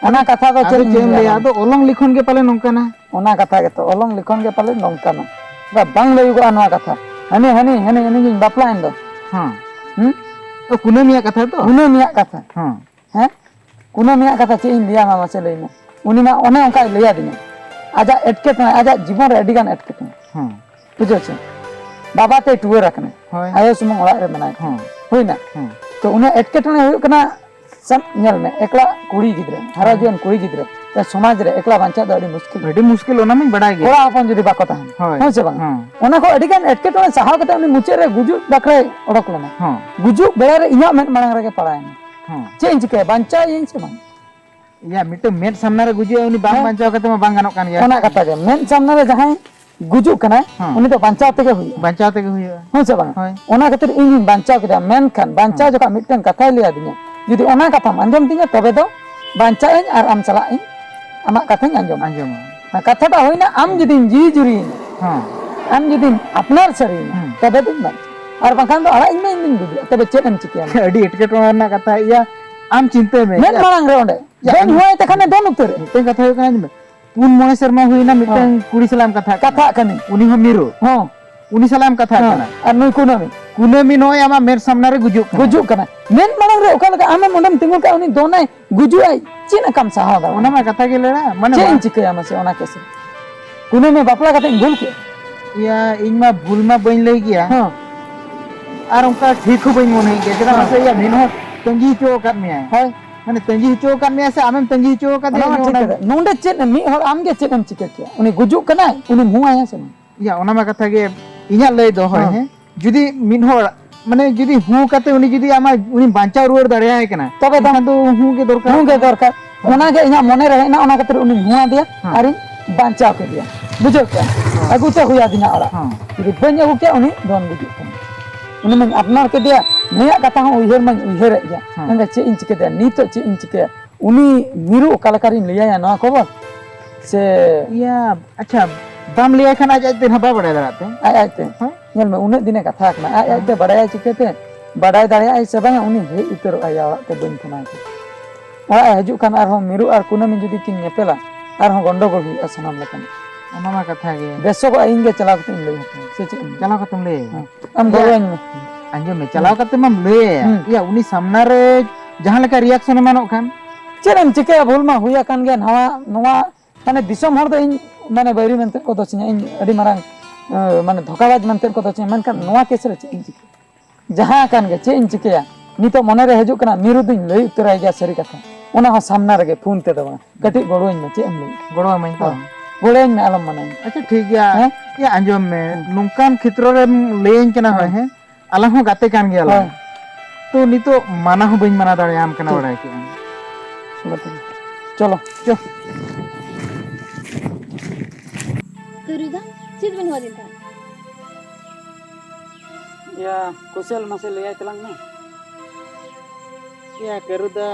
ᱚᱱᱟ ᱠᱟᱛᱷᱟ ᱫᱚ ᱟᱫᱚ ᱪᱮᱫ ᱪᱮᱫ ᱤᱧ ᱮᱢ ᱞᱟᱹᱭᱟ? ᱞᱟᱹᱭᱟ? ᱟᱫᱚ ᱚᱞᱚᱝ ᱞᱤᱠᱷᱚᱱ ᱜᱮ ᱯᱟᱞᱮ ᱱᱚᱝᱠᱟᱱᱟ᱾ ᱚᱱᱟ ᱠᱟᱛᱷᱟ ᱜᱮᱛᱚ, ᱚᱞᱚᱝ ᱞᱤᱠᱷᱚᱱ ᱜᱮ ᱯᱟᱞᱮ ᱱᱚᱝᱠᱟᱱᱟ᱾ ᱵᱟ-, ᱵᱟᱝ ᱞᱟᱹᱭᱚᱜᱚᱜᱼᱟ ᱱᱚᱣᱟ ᱠᱟᱛᱷᱟ᱾ ᱦᱟᱹᱱᱤ, ᱦᱟᱹᱱᱤ, ᱦᱟᱹᱱᱤ, ᱦᱟᱹᱱᱤ ᱜᱤᱧ ᱵᱟᱯᱞᱟᱭᱮᱱ ᱫᱚ᱾ ᱦᱮᱸ᱾ ᱦᱩᱸ? ᱛᱚ ᱠᱩᱱᱟᱹᱢᱤᱭᱟᱜ ᱠᱟᱛᱷᱟ ᱛᱚ? ᱠᱩᱱᱟᱹᱢᱤᱭᱟᱜ ᱠᱟᱛᱷᱟ᱾ ᱦᱮᱸ᱾ ᱦᱮᱸ? ᱠᱩᱱᱟᱹᱢᱤᱭᱟᱜ ᱠᱟᱛᱷᱟ ᱪᱮᱫ ᱤᱧ ᱞᱟᱹᱭᱟ ᱢᱟ ᱢᱟᱥᱮ ᱞᱟᱹᱭ ᱢᱮ᱾ ᱩᱱᱤ ᱢᱟ ᱚᱱᱮ ᱚᱱᱠᱟᱭ ᱞᱟᱹᱭ ᱟᱹᱫᱤᱧᱟ᱾ ᱟᱡᱟᱜ ᱮᱴᱠᱮᱴᱚᱬᱮ, ᱟᱡᱟᱜ ᱡᱤᱵᱚᱱ ᱨᱮ ᱟᱹᱰᱤ ᱜᱟᱱ ᱮᱴᱠᱮᱴᱚᱬᱮ᱾ ᱦᱮᱸ᱾ ᱵᱩᱡᱷᱟᱹᱣ ᱪᱮ? ᱵᱟᱵᱟ ᱛᱮᱭ ᱴᱩᱣᱟᱹᱨ ᱟᱠᱟᱱᱟ᱾ ᱦᱳᱭ᱾ ᱟᱭᱳ ᱥᱩᱢᱩᱝ ᱚᱲᱟᱜ ᱨᱮ ᱢᱮᱱᱟᱭ ᱠᱟᱱᱟ᱾ ᱦᱮᱸ᱾ ᱦᱩᱭᱱᱟ? ᱦᱮᱸ᱾ ᱛᱚ ᱩᱱᱤᱭᱟᱜ ᱮᱴᱠᱮᱴᱚᱬᱮ ᱦᱩᱭᱩᱜ ᱠᱟᱱᱟ, ᱥᱟᱵ ᱧᱮᱞ ᱢᱮ, ᱮᱠᱞᱟ ᱠᱩᱲᱤ ᱜᱤᱫᱽᱨᱟᱹ, ᱦᱟᱨᱟ ᱦᱮᱸ᱾ ᱡᱩᱣᱟᱹᱱ ᱠᱩᱲᱤ ᱜᱤᱫᱽᱨᱟᱹ, ᱛᱚ ᱥᱚᱢᱟᱡᱽ ᱨᱮ ᱮᱠᱞᱟ ᱵᱟᱧᱪᱟᱜ ᱫᱚ ᱟᱹᱰᱤ ᱢᱩᱥᱠᱤᱞ᱾ ᱟᱹᱰᱤ ᱢᱩᱥᱠᱤᱞ, ᱚᱱᱟ ᱢᱟᱧ ᱵᱟᱰᱟᱭ ᱜᱮ᱾ ᱠᱚᱲᱟ ᱦᱚᱯᱚᱱ ᱡᱩᱫᱤ ᱵᱟᱠᱚ ᱛᱟᱦᱮᱱᱟ᱾ ᱦᱳᱭ᱾ ᱦᱮᱸ ᱥᱮ ᱵᱟᱝ? ᱦᱮᱸ᱾ ᱚᱱᱟ ᱠᱚ ᱟᱹᱰᱤ ᱜᱟᱱ ᱮᱴᱠᱮᱴᱚᱬᱮ ᱥᱟᱦᱟᱣ ᱠᱟᱛᱮ ᱩᱱᱤ ᱢᱩᱪᱟᱹᱫ ᱨᱮ ᱜᱩᱡᱩᱜ ᱰᱟᱠᱨᱮ ᱚᱰᱚᱠ ᱞᱮᱱᱟ᱾ ᱦᱮᱸ᱾ ᱜᱩᱡᱩᱜ ᱵᱮᱲᱟ ᱨᱮ ᱤᱧᱟᱹᱜ ᱢᱮᱫ ᱢᱟᱲᱟᱝ ᱨᱮᱜᱮ ᱯᱟᱲᱟᱣᱮᱱᱟ᱾ ᱦᱮᱸ᱾ ᱪᱮᱫ ᱤᱧ ᱪᱤᱠᱟᱹᱭᱟ? ᱵᱟᱧᱪᱟᱣ ᱤᱧ ᱥᱮ ᱵᱟᱝ? ᱤᱭᱟ, ᱢᱤᱫᱴᱟᱝ ᱢᱮᱫ ᱥᱟᱢᱱᱟ ᱨᱮ ᱜᱩᱡᱩᱜᱼᱟ, ᱩᱱᱤ ᱵᱟᱝ ᱦᱮᱸ᱾ ᱵᱟᱧᱪᱟᱣ ᱠᱟᱛᱮ ᱢᱟ ᱵᱟᱝ ᱜᱟᱱᱚᱜ ᱠᱟᱱ ᱜᱮᱭᱟ᱾ ᱚᱱᱟ ᱠᱟᱛᱷᱟ ᱜᱮ, ᱢᱮᱫ ᱥᱟᱢᱱᱟ ᱨᱮ ᱡᱟᱦᱟᱸᱭ ᱜᱩᱡᱩᱜ ᱠᱟᱱᱟᱭ, ᱦᱮᱸ᱾ ᱩᱱᱤ ᱫᱚ ᱵᱟᱧᱪᱟᱣ ᱛᱮᱜᱮ ᱦᱩᱭᱩᱜᱼᱟ᱾ ᱵᱟᱧᱪᱟᱣ ᱛᱮᱜᱮ ᱦᱩᱭᱩᱜᱼᱟ᱾ ᱦᱮᱸ ᱥᱮ ᱵᱟᱝ? ᱦᱳᱭ᱾ ᱚᱱᱟ ᱠᱷᱟᱹᱛᱤᱨ ᱤᱧ ᱦᱚᱸᱧ ᱵᱟᱧᱪᱟᱣ ᱠᱮᱫᱟ, ᱢᱮᱱᱠᱷᱟᱱ ᱵᱟᱧᱪᱟᱣ ᱦᱮᱸ᱾ ᱡᱚᱠᱷᱚᱱ ᱢᱤᱫᱴᱟᱝ ᱠᱟᱛᱷᱟᱭ ᱞᱟᱹᱭ ᱟᱹᱫᱤᱧᱟ, ᱡᱩᱫᱤ ᱚᱱᱟ ᱠᱟᱛᱷᱟᱢ ᱟᱸᱡᱚᱢ ᱛᱤᱧᱟ, ᱛᱚᱵᱮ ᱫᱚ ᱵᱟᱧᱪᱟᱜ ᱟᱹᱧ ᱟᱨ ᱟᱢ ᱥᱟᱞᱟᱜ ᱤᱧ ᱟᱢᱟᱜ ᱠᱟᱛᱷᱟᱧ ᱟᱸᱡᱚᱢᱟ᱾ ᱟᱸᱡᱚᱢᱟ᱾ ᱚᱱᱟ ᱠᱟᱛᱷᱟᱴᱟᱜ ᱦᱩᱭᱱᱟ, ᱟᱢ ᱦᱮᱸ᱾ ᱡᱩᱫᱤᱢ ᱡᱤᱣᱤ ᱡᱩᱨᱤᱭᱤᱧᱟ, ᱦᱮᱸ᱾ ᱟᱢ ᱡᱩᱫᱤᱢ ᱟᱯᱱᱟᱨ ᱥᱟᱹᱨᱤᱭᱤᱧᱟ, ᱦᱮᱸ᱾ ᱛᱚᱵᱮ ᱫᱚᱧ ᱵᱟᱧᱪᱟᱜᱼᱟ᱾ ᱟᱨ ᱵᱟᱝᱠᱷᱟᱱ ᱫᱚ ᱟᱲᱟᱜ ᱤᱧ ᱢᱮ, ᱤᱧ ᱫᱩᱧ ᱜᱩᱡᱩᱜᱼᱟ᱾ ᱛᱚᱵᱮ ᱪᱮᱫ ᱮᱢ ᱪᱤᱠᱟᱹᱭᱟ? ᱟᱹᱰᱤ ᱮᱴᱠᱮᱴᱚᱬᱮ ᱨᱮᱱᱟᱜ ᱠᱟᱛᱷᱟ᱾ ᱤᱭᱟ, ᱟᱢ ᱪᱤᱱᱛᱟᱹᱭ ᱢᱮ᱾ ᱢᱮᱫ ᱤᱭᱟ, ᱢᱟᱲᱟᱝ ᱨᱮ ᱚᱸᱰᱮ ᱤᱭᱟ, ᱵᱟᱹᱧ ᱦᱚᱦᱚᱭ ᱛᱮ ᱠᱷᱟᱱᱮ ᱫᱚᱱ ᱩᱛᱟᱹᱨ᱾ ᱢᱤᱫᱴᱮᱱ ᱠᱟᱛᱷᱟ ᱦᱩᱭᱩᱜ ᱠᱟᱱᱟ, ᱧᱮᱞ ᱢᱮ, ᱯᱩᱱ ᱢᱚᱬᱮ ᱥᱮᱨᱢᱟ ᱦᱩᱭᱱᱟ, ᱢᱤᱫᱴᱟᱝ ᱦᱚᱸ᱾ ᱠᱩᱲᱤ ᱥᱟᱞᱟᱜ ᱮᱢ ᱠᱟᱛᱷᱟᱜ ᱠᱟᱱᱟ᱾ ᱠᱟᱛᱷᱟᱜ ᱠᱟᱹᱱᱟᱹᱧ᱾ ᱩᱱᱤ ᱦᱚᱸ ᱢᱤᱨᱩ᱾ ᱦᱚᱸ᱾ ᱩᱱᱤ ᱥᱟᱞᱟᱜ ᱮᱢ ᱠᱟᱛᱷᱟᱜ ᱦᱚᱸ᱾ ᱠᱟᱱᱟ᱾ ᱟᱨ ᱱᱩᱭ ᱠᱩᱱᱟᱹᱢᱤ᱾ ᱠᱩᱱᱟᱹᱢᱤ ᱱᱚᱜᱼᱚᱭ ᱟᱢᱟᱜ ᱢᱮᱫ ᱥᱟᱢᱱᱟ ᱨᱮ ᱜᱩᱡᱩᱜ ᱠᱟᱱᱟ᱾ ᱜᱩᱡᱩᱜ ᱠᱟᱱᱟ᱾ ᱢᱮᱫ ᱢᱟᱲᱟᱝ ᱨᱮ ᱚᱠᱟ ᱞᱮᱠᱟ ᱟᱢᱮᱢ ᱚᱸᱰᱮᱢ ᱛᱤᱸᱜᱩ ᱠᱟᱜᱼᱟ, ᱩᱱᱤ ᱫᱚᱱᱟᱭ, ᱜᱩᱡᱩᱜᱼᱟᱭ, ᱪᱮᱫ ᱞᱮᱠᱟᱢ ᱥᱟᱦᱟᱣ ᱫᱟᱲᱮᱭᱟᱜᱼᱟ? ᱚᱱᱟ ᱢᱟ ᱠᱟᱛᱷᱟ ᱜᱮ ᱞᱟᱹᱭᱟ, ᱢᱟᱱᱮ ᱪᱮᱫ ᱵᱟ- ᱤᱧ ᱪᱤᱠᱟᱹᱭᱟ ᱢᱟᱥᱮ ᱚᱱᱟ ᱠᱮᱥ ᱨᱮ? ᱠᱩᱱᱟᱹᱢᱤ ᱵᱟᱯᱞᱟ ᱠᱟᱛᱮ ᱤᱧ ᱵᱷᱩᱞ ᱠᱮᱫᱼᱟ? ᱤᱭᱟ, ᱤᱧ ᱢᱟ ᱵᱷᱩᱞ ᱢᱟ ᱵᱟᱹᱧ ᱞᱟᱹᱭ ᱜᱮᱭᱟ᱾ ᱦᱚᱸ᱾ ᱟᱨ ᱚᱱᱠᱟ ᱴᱷᱤᱠ ᱦᱚᱸ ᱵᱟᱹᱧ ᱢᱚᱱᱮᱭᱮᱫ ᱜᱮᱭᱟ, ᱪᱮᱫᱟᱜ ᱦᱚᱸ᱾ ᱢᱟᱥᱮ ᱤᱭᱟ, ᱢᱤᱫ ᱦᱚᱲ ᱛᱟᱺᱜᱤ ᱦᱚᱪᱚ ᱟᱠᱟᱫ ᱢᱮᱭᱟᱭ᱾ ᱦᱳᱭ᱾ ᱢᱟᱱᱮ ᱛᱟᱺᱜᱤ ᱦᱚᱪᱚ ᱟᱠᱟᱫ ᱢᱮᱭᱟ ᱥᱮ ᱟᱢᱮᱢ ᱛᱟᱺᱜᱤ ᱦᱚᱪᱚ ᱟᱠᱟᱫᱮᱭᱟ, ᱚᱱᱟ ᱢᱟ ᱤᱧ ᱴᱷᱤᱠ ᱚᱱᱟ ᱠᱟᱛᱷᱟ᱾ ᱱᱚᱰᱮ ᱪᱮᱫ ᱮᱢ, ᱢᱤᱫ ᱦᱚᱲ ᱟᱢ ᱜᱮ ᱪᱮᱫ ᱮᱢ ᱪᱤᱠᱟᱹ ᱠᱮᱭᱟ? ᱩᱱᱤ ᱜᱩᱡᱩᱜ ᱠᱟᱱᱟᱭ, ᱩᱱᱤ ᱢᱩᱣᱟᱭᱟ ᱥᱮ ᱵᱟᱝ? ᱤᱭᱟ, ᱚᱱᱟ ᱢᱟ ᱠᱟᱛᱷᱟ ᱜᱮ, ᱤᱧᱟᱹᱜ ᱞᱟᱹᱭ ᱫᱚ, ᱦᱳᱭ, ᱦᱮᱸ᱾ ᱦᱮᱸ, ᱡᱩᱫᱤ ᱢᱤᱫ ᱦᱚᱲ, ᱢᱟᱱᱮ, ᱡᱩᱫᱤ ᱦᱩ ᱠᱟᱛᱮ ᱩᱱᱤ ᱡᱩᱫᱤ ᱟᱢᱟᱜ, ᱩᱱᱤ ᱵᱟᱧᱪᱟᱣ ᱨᱩᱣᱟᱹᱲ ᱫᱟᱲᱮᱭᱟᱭ ᱠᱟᱱᱟ, ᱛᱚᱵᱮ ᱫᱚ᱾ ᱮᱱᱠᱷᱟᱱ ᱫᱚ ᱦᱩ ᱜᱮ ᱫᱚᱨᱠᱟᱨ᱾ ᱦᱩ ᱜᱮ ᱫᱚᱨᱠᱟᱨ᱾ ᱚᱱᱟ ᱜᱮ ᱤᱧᱟᱹᱜ ᱢᱚᱱᱮ ᱨᱮ ᱦᱮᱡ ᱮᱱᱟ, ᱚᱱᱟ ᱠᱷᱟᱹᱛᱤᱨ ᱩᱱᱤᱧ ᱦᱩ ᱟᱫᱮᱭᱟ ᱦᱮᱸ᱾ ᱟᱨᱤᱧ ᱵᱟᱧᱪᱟᱣ ᱠᱮᱫᱮᱭᱟ᱾ ᱵᱩᱡᱷᱟᱹᱣ ᱠᱮᱫᱟ? ᱦᱮᱸ᱾ ᱟᱹᱜᱩ ᱛᱮ ᱦᱩᱭ ᱟᱹᱫᱤᱧᱟ ᱚᱲᱟᱜ᱾ ᱦᱮᱸ᱾ ᱡᱩᱫᱤ ᱵᱟᱹᱧ ᱟᱹᱜᱩ ᱠᱮᱭᱟ, ᱩᱱᱤ ᱫᱚᱱ ᱜᱩᱡᱩᱜ ᱠᱟᱱᱟ᱾ ᱩᱱᱤ ᱢᱟᱧ ᱟᱯᱱᱟᱨ ᱠᱮᱫᱮᱭᱟ, ᱱᱩᱭᱟᱜ ᱠᱟᱛᱷᱟ ᱦᱚᱸ ᱩᱭᱦᱟᱹᱨ ᱢᱟᱧ ᱩᱭᱦᱟᱹᱨᱮᱫ ᱜᱮᱭᱟ᱾ ᱦᱮᱸ᱾ ᱢᱮᱱᱫᱟ, ᱪᱮᱫ ᱤᱧ ᱪᱤᱠᱟᱹᱭᱟ ᱱᱤᱛᱚᱜ, ᱪᱮᱫ ᱤᱧ ᱪᱤᱠᱟᱹᱭᱟ? ᱩᱱᱤ ᱢᱤᱨᱩ ᱚᱠᱟ ᱞᱮᱠᱟᱨᱤᱧ ᱞᱟᱹᱭᱟᱭᱟ ᱱᱚᱣᱟ ᱠᱷᱚᱵᱚᱨ? ᱥᱮ ᱤᱭᱟ, ᱟᱪᱪᱷᱟ, ᱵᱟᱢ ᱞᱟᱹᱭᱟᱭ ᱠᱷᱟᱱ ᱟᱡ ᱟᱡ ᱛᱮ ᱱᱟᱦᱟᱜ ᱵᱟᱭ ᱵᱟᱲᱟᱭ ᱫᱟᱲᱮᱭᱟᱜ ᱛᱮ᱾ ᱟᱡ ᱟᱡ ᱛᱮ᱾ ᱦᱮᱸ? ᱧᱮᱞ ᱢᱮ, ᱩᱱᱟᱹᱜ ᱫᱤᱱᱮ ᱠᱟᱛᱷᱟ ᱠᱟᱱᱟ, ᱟᱡ ᱟᱡ ᱛᱮ ᱦᱮᱸ᱾ ᱵᱟᱲᱟᱭᱟᱭ ᱪᱤᱠᱟᱹᱛᱮ? ᱵᱟᱰᱟᱭ ᱫᱟᱲᱮᱭᱟᱜᱼᱟᱭ ᱥᱮ ᱵᱟᱝᱟ, ᱩᱱᱤ ᱦᱮᱡ ᱩᱛᱟᱹᱨᱚᱜᱼᱟᱭ ᱚᱲᱟᱜ ᱛᱮ, ᱵᱟᱹᱧ ᱯᱷᱳᱱᱟᱭ ᱠᱷᱟᱱ᱾ ᱚᱲᱟᱜ ᱮ ᱦᱤᱡᱩᱜ ᱠᱷᱟᱱ ᱟᱨᱦᱚᱸ ᱢᱤᱨᱩ ᱟᱨ ᱠᱩᱱᱟᱹᱢᱤ ᱡᱩᱫᱤ ᱠᱤᱱ ᱧᱮᱯᱮᱞᱟ, ᱟᱨᱦᱚᱸ ᱜᱚᱱᱰᱚᱜᱳᱞ ᱦᱩᱭᱩᱜᱼᱟ ᱥᱟᱱᱟᱢ ᱞᱮᱠᱟᱱᱟᱜ᱾ ᱚᱱᱟ ᱢᱟ ᱠᱟᱛᱷᱟ ᱜᱮ᱾ ᱵᱮᱥᱚᱜᱚᱜᱼᱟ, ᱤᱧ ᱜᱮ ᱪᱟᱞᱟᱣ ᱠᱟᱛᱮ ᱤᱧ ᱞᱟᱹᱭ ᱦᱚᱴᱚ ᱟᱭᱟ, ᱥᱮ ᱪᱮᱫ ᱮᱢ ᱞᱟᱹᱭᱟ? ᱪᱟᱞᱟᱣ ᱠᱟᱛᱮᱢ ᱞᱟᱹᱭ ᱟᱭᱟ? ᱦᱮᱸ᱾ ᱟᱢ ᱤᱭᱟ, ᱜᱚᱲᱚᱣᱟᱹᱧ ᱢᱮ᱾ ᱟᱸᱡᱚᱢ ᱢᱮ, ᱪᱟᱞᱟᱣ ᱦᱩᱸ᱾ ᱠᱟᱛᱮ ᱢᱟᱢ ᱞᱟᱹᱭ ᱟᱭᱟ᱾ ᱦᱩᱸ᱾ ᱤᱭᱟ, ᱩᱱᱤ ᱥᱟᱢᱱᱟ ᱨᱮ ᱡᱟᱦᱟᱸ ᱞᱮᱠᱟ reaction ᱮᱢᱟᱱᱚᱜ ᱠᱷᱟᱱ? ᱪᱮᱫ ᱮᱢ ᱪᱤᱠᱟᱹᱭᱟ, ᱵᱷᱩᱞ ᱢᱟ ᱦᱩᱭ ᱟᱠᱟᱱ ᱜᱮᱭᱟ᱾ ᱱᱟᱣᱟ, ᱱᱚᱣᱟ, ᱢᱟᱱᱮ, ᱫᱤᱥᱚᱢ ᱦᱚᱲ ᱫᱚ ᱤᱧ, ᱢᱟᱱᱮ, ᱵᱟᱹᱭᱨᱤ ᱢᱮᱱᱛᱮ ᱠᱚ ᱫᱚᱥᱤᱧᱟ, ᱤᱧ ᱟᱹᱰᱤ ᱢᱟᱨᱟᱝ, ᱮ, ᱢᱟᱱᱮ, ᱫᱷᱳᱠᱟᱵᱟᱡᱽ ᱢᱮᱱᱛᱮ ᱠᱚ ᱫᱚᱥᱤᱧᱟ, ᱢᱮᱱᱠᱷᱟᱱ ᱱᱚᱣᱟ case ᱨᱮ ᱪᱮᱫ ᱤᱧ ᱪᱤᱠᱟᱹᱭᱟ? ᱡᱟᱦᱟᱸ ᱟᱠᱟᱱ ᱜᱮ, ᱪᱮᱫ ᱤᱧ ᱪᱤᱠᱟᱹᱭᱟ? ᱱᱤᱛᱚᱜ ᱢᱚᱱᱮ ᱨᱮ ᱦᱤᱡᱩᱜ ᱠᱟᱱᱟ, ᱢᱤᱨᱩ ᱫᱩᱧ ᱞᱟᱹᱭ ᱩᱛᱟᱹᱨᱟᱭ ᱜᱮᱭᱟ ᱥᱟᱹᱨᱤ ᱠᱟᱛᱷᱟ, ᱚᱱᱟ ᱦᱚᱸ ᱥᱟᱢᱱᱟ ᱨᱮᱜᱮ ᱯᱷᱳᱱ ᱛᱮᱫᱚ ᱵᱟᱝ᱾ ᱠᱟᱹᱴᱤᱡ ᱜᱚᱲᱚᱣᱟᱹᱧ ᱢᱮ, ᱪᱮᱫ ᱮᱢ ᱞᱟᱹᱭᱮᱫᱼᱟ? ᱜᱚᱲᱚᱣᱟᱹᱢᱟᱹᱧ ᱛᱚ᱾ ᱦᱳᱭ᱾ ᱜᱚᱲᱚᱣᱟᱹᱧ ᱢᱮ, ᱟᱞᱚᱢ ᱢᱟᱱᱟᱧᱟ᱾ ᱟᱪᱪᱷᱟ, ᱴᱷᱤᱠ ᱜᱮᱭᱟ᱾ ᱦᱮᱸ? ᱤᱭᱟᱹ, ᱟᱸᱡᱚᱢ ᱢᱮ, ᱦᱮᱸ᱾ ᱱᱚᱝᱠᱟᱱ ᱠᱷᱮᱛᱨᱚ ᱨᱮᱢ ᱞᱟᱹᱭᱟᱹᱧ ᱠᱟᱱᱟ, ᱦᱳᱭ, ᱦᱮᱸ᱾ ᱦᱮᱸ? ᱟᱞᱟᱝ ᱦᱚᱸ ᱜᱟᱛᱮ ᱠᱟᱱ ᱜᱮᱭᱟᱞᱟᱝ᱾ ᱦᱳᱭ᱾ ᱛᱚ, ᱱᱤᱛᱚᱜ ᱢᱟᱱᱟ ᱦᱚᱸ ᱵᱟᱹᱧ ᱢᱟᱱᱟ ᱫᱟᱲᱮᱭᱟᱢ ᱠᱟᱱᱟ, ᱴᱷᱤᱠ᱾ ᱵᱟᱲᱟᱭ ᱠᱮᱜᱼᱟᱢ᱾ ᱜᱟᱛᱮ᱾ ᱪᱚᱞᱚ᱾ ᱪᱚ᱾ ᱠᱟᱹᱨᱩ ᱫᱟ, ᱪᱮᱫ ᱵᱮᱱ ᱦᱚᱦᱚ ᱟᱹᱫᱤᱧ ᱛᱟᱦᱮᱸᱫ? ᱭᱟ, ᱠᱩᱥᱟᱹᱞ, ᱢᱟᱥᱮ ᱞᱟᱹᱭᱟᱭ ᱛᱟᱞᱟᱝ ᱢᱮ᱾ ᱭᱟ, ᱠᱟᱹᱨᱩ ᱫᱟ,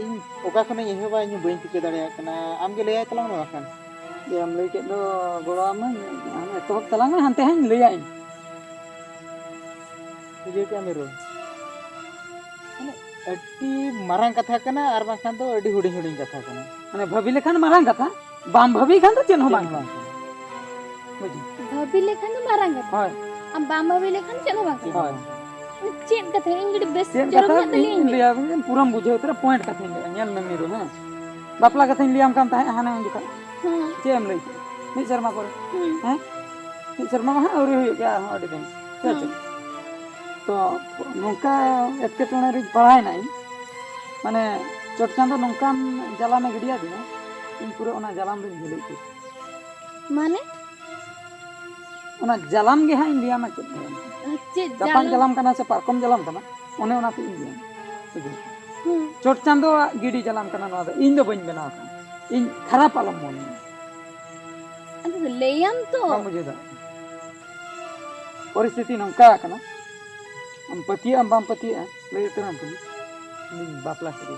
ᱤᱧ ᱚᱠᱟ ᱠᱷᱚᱱᱤᱧ ᱮᱦᱚᱵᱟ, ᱤᱧ ᱦᱚᱸ ᱵᱟᱹᱧ ᱴᱷᱤᱠᱟᱹ ᱫᱟᱲᱮᱭᱟᱜ ᱠᱟᱱᱟ᱾ ᱟᱢ ᱜᱮ ᱞᱟᱹᱭᱟᱭ ᱛᱟᱞᱟᱝ ᱢᱮ ᱵᱟᱠᱷᱟᱱ᱾ ᱭᱟᱢ ᱞᱟᱹᱭ ᱠᱮᱫ ᱫᱚ, ᱜᱚᱲᱚ ᱟᱢᱟᱹᱧ, ᱟᱢ ᱮᱛᱚᱦᱚᱵ ᱛᱟᱞᱟᱝ ᱢᱮ, ᱦᱟᱱᱛᱮ ᱦᱟᱸᱜ ᱤᱧ ᱞᱟᱹᱭᱟ ᱤᱧ᱾ ᱵᱩᱡᱷᱟᱹᱣ ᱠᱮᱜᱼᱟ ᱢᱤᱨᱩ? ᱢᱟᱱᱮ ᱟᱹᱰᱤ ᱢᱟᱨᱟᱝ ᱠᱟᱛᱷᱟ ᱠᱟᱱᱟ ᱟᱨ ᱵᱟᱝᱠᱷᱟᱱ ᱫᱚ ᱟᱹᱰᱤ ᱦᱩᱰᱤᱧ ᱦᱩᱰᱤᱧ ᱠᱟᱛᱷᱟ ᱠᱟᱱᱟ᱾ ᱢᱟᱱᱮ ᱵᱷᱟᱹᱵᱤ ᱞᱮᱠᱷᱟᱱ ᱢᱟᱨᱟᱝ ᱠᱟᱛᱷᱟ, ᱵᱟᱢ ᱵᱷᱟᱹᱵᱤ ᱠᱷᱟᱱ ᱫᱚ ᱪᱮᱫ ᱦᱚᱸ ᱪᱮᱫ ᱵᱟᱝ ᱦᱚᱸ ᱠᱟᱱᱟ᱾ ᱵᱟᱝ ᱠᱟᱱᱟ᱾ ᱵᱩᱡᱷᱟᱹᱣ? ᱵᱷᱟᱹᱵᱤ ᱞᱮᱠᱷᱟᱱ ᱫᱚ ᱢᱟᱨᱟᱝ ᱠᱟᱛᱷᱟ᱾ ᱦᱳᱭ᱾ ᱟᱢ ᱵᱟᱢ ᱵᱷᱟᱹᱵᱤ ᱞᱮᱠᱷᱟᱱ ᱪᱮᱫ ᱦᱚᱸ ᱵᱟᱝ ᱠᱟᱱᱟ᱾ ᱦᱳᱭ᱾ ᱪᱮᱫ ᱠᱟᱛᱷᱟ? ᱤᱧ ᱠᱟᱹᱴᱤᱡ ᱵᱮᱥ ᱪᱮᱫ ᱪᱚᱨᱚᱠ ᱠᱟᱛᱷᱟ? ᱧᱚᱜ ᱛᱮ ᱞᱟᱹᱭ ᱤᱧ ᱢᱮ᱾ ᱞᱟᱹᱭᱟ, ᱯᱩᱨᱟᱹᱢ ᱵᱩᱡᱷᱟᱹᱣ ᱩᱛᱟᱹᱨᱟ, point ᱠᱟᱛᱷᱟᱧ ᱞᱟᱹᱭᱟ, ᱧᱮᱞ ᱢᱮ ᱢᱤᱨᱩ, ᱦᱮᱸ? ᱵᱟᱯᱞᱟ ᱠᱟᱛᱷᱟᱧ ᱞᱟᱹᱭᱟᱢ ᱠᱟᱱ ᱛᱟᱦᱮᱸᱫ ᱦᱟᱱᱮ ᱩᱱ ᱡᱚᱠᱷᱚᱱ᱾ ᱦᱮᱸ᱾ ᱪᱮᱫ ᱮᱢ ᱞᱟᱹᱭ ᱠᱮᱫᱟ? ᱢᱤᱫ ᱥᱮᱨᱢᱟ ᱯᱚᱨᱮ᱾ ᱦᱮᱸ᱾ ᱦᱮᱸ? ᱢᱤᱫ ᱥᱮᱨᱢᱟ ᱢᱟ ᱦᱟᱸᱜ ᱟᱹᱣᱨᱤ ᱦᱩᱭᱩᱜ ᱜᱮᱭᱟ ᱟᱨᱦᱚᱸ ᱟᱹᱰᱤ ᱫᱤᱱ᱾ ᱴᱷᱤᱠ ᱟᱪᱷᱮ? ᱦᱮᱸ᱾ ᱛᱚ, ᱱᱚᱝᱠᱟ ᱮᱴᱠᱮᱴᱚᱬᱮ ᱨᱤᱧ ᱯᱟᱲᱟᱣᱮᱱᱟ ᱤᱧ᱾ ᱢᱟᱱᱮ, ᱪᱚᱴ ᱪᱟᱸᱫᱚ ᱱᱚᱝᱠᱟᱱ ᱡᱟᱞᱟᱢᱮ ᱜᱤᱰᱤᱭᱟᱫᱤᱧᱟ, ᱤᱧ ᱯᱩᱨᱟᱹ ᱚᱱᱟ ᱡᱟᱞᱟᱢ ᱨᱤᱧ ᱡᱷᱟᱹᱞᱤ ᱩᱛᱟᱹᱨ᱾ ᱢᱟᱱᱮ? ᱚᱱᱟ ᱡᱟᱞᱟᱢ ᱜᱮ ᱦᱟᱸᱜ ᱤᱧ ᱞᱟᱹᱭᱟᱢᱟ ᱪᱮᱫ ᱡᱟᱞᱟᱢ᱾ ᱪᱮᱫ ᱪᱟᱯᱟᱫ ᱡᱟᱞᱟᱢ? ᱡᱟᱞᱟᱢ ᱠᱟᱱᱟ ᱥᱮ ᱯᱟᱨᱠᱚᱢ ᱡᱟᱞᱟᱢ ᱠᱟᱱᱟ, ᱚᱱᱮ ᱚᱱᱟ ᱛᱮ ᱤᱧ ᱞᱟᱹᱭᱟᱢᱟ᱾ ᱵᱩᱡᱷᱟᱹᱣ? ᱦᱩᱸ᱾ ᱪᱚᱴ ᱪᱟᱸᱫᱚᱣᱟᱜ ᱜᱤᱰᱤ ᱡᱟᱞᱟᱢ ᱠᱟᱱᱟ ᱱᱚᱣᱟ ᱫᱚ, ᱤᱧ ᱫᱚ ᱵᱟᱹᱧ ᱵᱮᱱᱟᱣ ᱠᱟᱱᱟ᱾ ᱤᱧ ᱠᱷᱟᱨᱟᱯ ᱟᱞᱚᱢ ᱢᱚᱱᱮᱭᱟ᱾ ᱟᱫᱚ ᱞᱟᱹᱭᱟᱢ ᱛᱚ᱾ ᱵᱟᱢ ᱵᱩᱡᱷᱟᱹᱣ ᱫᱟᱲᱮᱭᱟᱜ ᱠᱟᱱᱟ᱾ ᱯᱚᱨᱤᱥᱛᱷᱤᱛᱤ ᱱᱚᱝᱠᱟ ᱟᱠᱟᱱᱟ, ᱟᱢ ᱯᱟᱹᱛᱭᱟᱹᱜ ᱟᱢ ᱵᱟᱢ ᱯᱟᱹᱛᱭᱟᱹᱜᱼᱟ, ᱞᱟᱹᱭ ᱩᱛᱟᱹᱨᱟᱢ ᱠᱟᱹᱱᱟᱹᱧ, ᱤᱧ ᱵᱟᱯᱞᱟ ᱥᱟᱹᱨᱤ᱾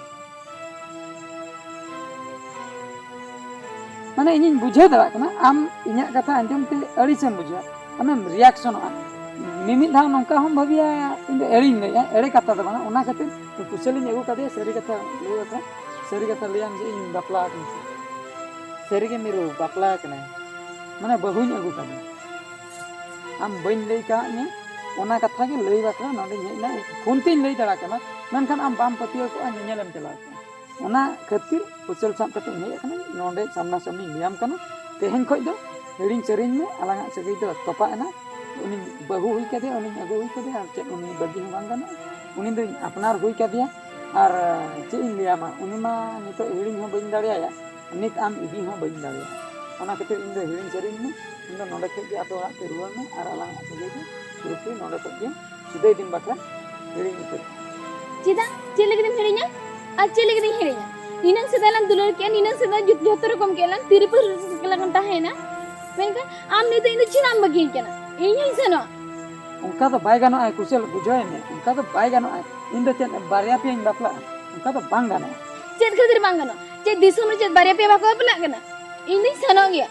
ᱢᱟᱱᱮ, ᱤᱧᱤᱧ ᱵᱩᱡᱷᱟᱹᱣ ᱫᱟᱲᱮᱭᱟᱜ ᱠᱟᱱᱟ, ᱟᱢ ᱤᱧᱟᱹᱜ ᱠᱟᱛᱷᱟ ᱟᱸᱡᱚᱢ ᱛᱮ ᱟᱹᱲᱤᱥᱮᱢ ᱵᱩᱡᱷᱟᱹᱣᱟ, ᱟᱢᱮᱢ ᱨᱤᱭᱟᱠᱥᱚᱱᱚᱜᱼᱟ᱾ ᱢᱤᱢᱤᱫ ᱫᱷᱟᱣ ᱱᱚᱝᱠᱟ ᱦᱚᱸᱢ ᱵᱷᱟᱹᱵᱤᱭᱟ, ᱤᱧ ᱫᱚ ᱮᱲᱮᱧ ᱞᱟᱹᱭᱮᱜᱼᱟ, ᱮᱲᱮ ᱠᱟᱛᱷᱟ ᱫᱚ ᱵᱟᱝᱟ, ᱚᱱᱟ ᱠᱷᱟᱹᱛᱤᱨ ᱠᱩᱥᱟᱹᱞᱤᱧ ᱟᱹᱜᱩ ᱠᱟᱫᱮᱭᱟ, ᱥᱟᱹᱨᱤ ᱠᱟᱛᱷᱟ ᱞᱟᱹᱭ ᱵᱟᱠᱷᱨᱟ, ᱥᱟᱹᱨᱤ ᱠᱟᱛᱷᱟ ᱞᱟᱹᱭᱟᱢ ᱡᱮ ᱤᱧ ᱵᱟᱯᱞᱟ ᱟᱠᱟᱱᱟ᱾ ᱥᱟᱹᱨᱤᱜᱮ ᱢᱤᱨᱩ ᱵᱟᱯᱞᱟ ᱟᱠᱟᱱᱟᱭ, ᱢᱟᱱᱮ ᱵᱟᱹᱦᱩᱧ ᱟᱹᱜᱩ ᱠᱟᱫᱮᱭᱟ᱾ ᱟᱢ ᱵᱟᱹᱧ ᱞᱟᱹᱭ ᱠᱟᱜ ᱢᱮ, ᱚᱱᱟ ᱠᱟᱛᱷᱟ ᱜᱮ ᱞᱟᱹᱭ ᱵᱟᱠᱷᱨᱟ ᱱᱚᱰᱮᱧ ᱦᱮᱡ ᱮᱱᱟ᱾ ᱯᱷᱳᱱ ᱛᱮᱧ ᱞᱟᱹᱭ ᱫᱟᱲᱮ ᱠᱟᱢᱟ, ᱢᱮᱱᱠᱷᱟᱱ ᱟᱢ ᱵᱟᱢ ᱯᱟᱹᱛᱭᱟᱹᱣ ᱠᱚᱜᱼᱟ, ᱧᱮᱧᱮᱞᱮᱢ ᱪᱟᱞᱟᱣ ᱠᱚᱜᱼᱟ᱾ ᱚᱱᱟ ᱠᱷᱟᱹᱛᱤᱨ ᱠᱩᱥᱟᱹᱞ ᱥᱟᱵ ᱠᱟᱛᱮᱧ ᱦᱮᱡ ᱟᱠᱟᱱᱟ, ᱱᱚᱰᱮ ᱥᱟᱢᱱᱟ ᱥᱟᱢᱱᱤᱧ ᱞᱟᱹᱭᱟᱢ ᱠᱟᱱᱟ᱾ ᱛᱮᱦᱮᱧ ᱠᱷᱚᱡ ᱫᱚ ᱦᱤᱲᱤᱧ ᱥᱮᱨᱮᱧ ᱢᱮ, ᱟᱞᱟᱝᱟᱜ ᱥᱟᱹᱜᱟᱹᱭ ᱫᱚ ᱛᱚᱯᱟᱜ ᱮᱱᱟ᱾ ᱩᱱᱤᱧ ᱵᱟᱹᱦᱩ ᱦᱩᱭ ᱠᱟᱫᱮᱭᱟ, ᱩᱱᱤᱧ ᱟᱹᱜᱩ ᱦᱩᱭ ᱠᱟᱫᱮᱭᱟ, ᱟᱨ ᱪᱮᱫ ᱩᱱᱤ ᱵᱟᱹᱜᱤ ᱦᱚᱸ ᱵᱟᱝ ᱜᱟᱱᱚᱜᱼᱟ᱾ ᱩᱱᱤ ᱫᱚᱧ ᱟᱯᱱᱟᱨ ᱦᱩᱭ ᱠᱟᱫᱮᱭᱟ, ᱟᱨ ᱪᱮᱫ ᱤᱧ ᱞᱟᱹᱭᱟᱢᱟ, ᱩᱱᱤ ᱢᱟ ᱱᱤᱛᱚᱜ ᱦᱤᱲᱤᱧ ᱦᱚᱸ ᱵᱟᱹᱧ ᱫᱟᱲᱮᱭᱟᱭᱟ, ᱱᱤᱛ ᱟᱢ ᱤᱫᱤ ᱦᱚᱸ ᱵᱟᱹᱧ ᱫᱟᱲᱮᱭᱟᱜᱼᱟ᱾ ᱚᱱᱟ ᱠᱷᱟᱹᱛᱤᱨ ᱤᱧ ᱫᱚ ᱦᱤᱲᱤᱧ ᱥᱮᱨᱮᱧ ᱢᱮ, ᱤᱧ ᱫᱚ ᱱᱚᱰᱮ ᱠᱷᱚᱡ ᱜᱮ ᱟᱯᱮ ᱚᱲᱟᱜ ᱛᱮ ᱨᱩᱣᱟᱹᱲ ᱢᱮ, ᱟᱨ ᱟᱞᱟᱝᱟᱜ ᱥᱟᱹᱜᱟᱹᱭ ᱫᱚ ᱯᱩᱨᱟᱹᱯᱩᱨᱤ ᱱᱚᱰᱮ ᱠᱷᱚᱡ ᱜᱮ ᱥᱤᱫᱟᱹᱭ ᱫᱤᱱ ᱵᱟᱠᱷᱨᱟ ᱦᱤᱲᱤᱧ ᱩᱛᱟᱹᱨ᱾ ᱪᱮᱫᱟᱜ? ᱪᱮᱫ ᱞᱟᱹᱜᱤᱫ ᱮᱢ ᱦᱤᱲᱤᱧᱟ? ᱟᱨ ᱪᱮᱫ ᱞᱟᱹᱜᱤᱫ ᱤᱧ ᱦᱤᱲᱤᱧᱟ? ᱱᱤᱱᱟᱹᱝ ᱥᱮᱫᱟᱭ ᱞᱟᱝ ᱫᱩᱞᱟᱹᱲ ᱠᱮᱜᱼᱟ, ᱱᱤᱱᱟᱹᱝ ᱥᱮᱫᱟᱭ ᱡᱚᱛ-, ᱡᱚᱛᱚ ᱨᱚᱠᱚᱢ ᱠᱮᱜᱼᱟ ᱞᱟᱝ, ᱛᱤᱨᱯᱟᱹ ᱞᱟᱝ ᱛᱟᱦᱮᱸᱭᱮᱱᱟ, ᱢᱮᱱᱠᱷᱟᱱ ᱟᱢ ᱱᱤᱛᱚᱜ ᱤᱧ ᱫᱚ ᱪᱮᱫᱟᱜ ᱮᱢ ᱵᱟᱹᱜᱤᱭᱟᱹᱧ ᱠᱟᱱᱟ? ᱤᱧ ᱦᱚᱸᱧ ᱥᱮᱱᱚᱜᱼᱟ᱾ ᱚᱱᱠᱟ ᱫᱚ ᱵᱟᱭ ᱜᱟᱱᱚᱜᱼᱟ ᱠᱩᱥᱟᱹᱞ, ᱵᱩᱡᱷᱟᱹᱣ ᱢᱮ, ᱚᱱᱠᱟ ᱫᱚ ᱵᱟᱭ ᱜᱟᱱᱚᱜᱼᱟ᱾ ᱤᱧ ᱫᱚ ᱪᱮᱫ ᱵᱟᱨᱭᱟ ᱯᱮᱭᱟᱧ ᱵᱟᱯᱞᱟᱜᱼᱟ? ᱚᱱᱠᱟ ᱫᱚ ᱵᱟᱝ ᱜᱟᱱᱚᱜᱼᱟ᱾ ᱪᱮᱫ ᱠᱷᱟᱹᱛᱤᱨ ᱵᱟᱝ ᱜᱟᱱᱚᱜᱼᱟ? ᱪᱮᱫ ᱫᱤᱥᱚᱢ ᱨᱮ ᱪᱮᱫ ᱵᱟᱨᱭᱟ ᱯᱮᱭᱟ ᱵᱟᱠᱚ ᱵᱟᱯᱞᱟᱜ ᱠᱟᱱᱟ? ᱤᱧ ᱫᱚᱧ ᱥᱮᱱᱚᱜ ᱜᱮᱭᱟ᱾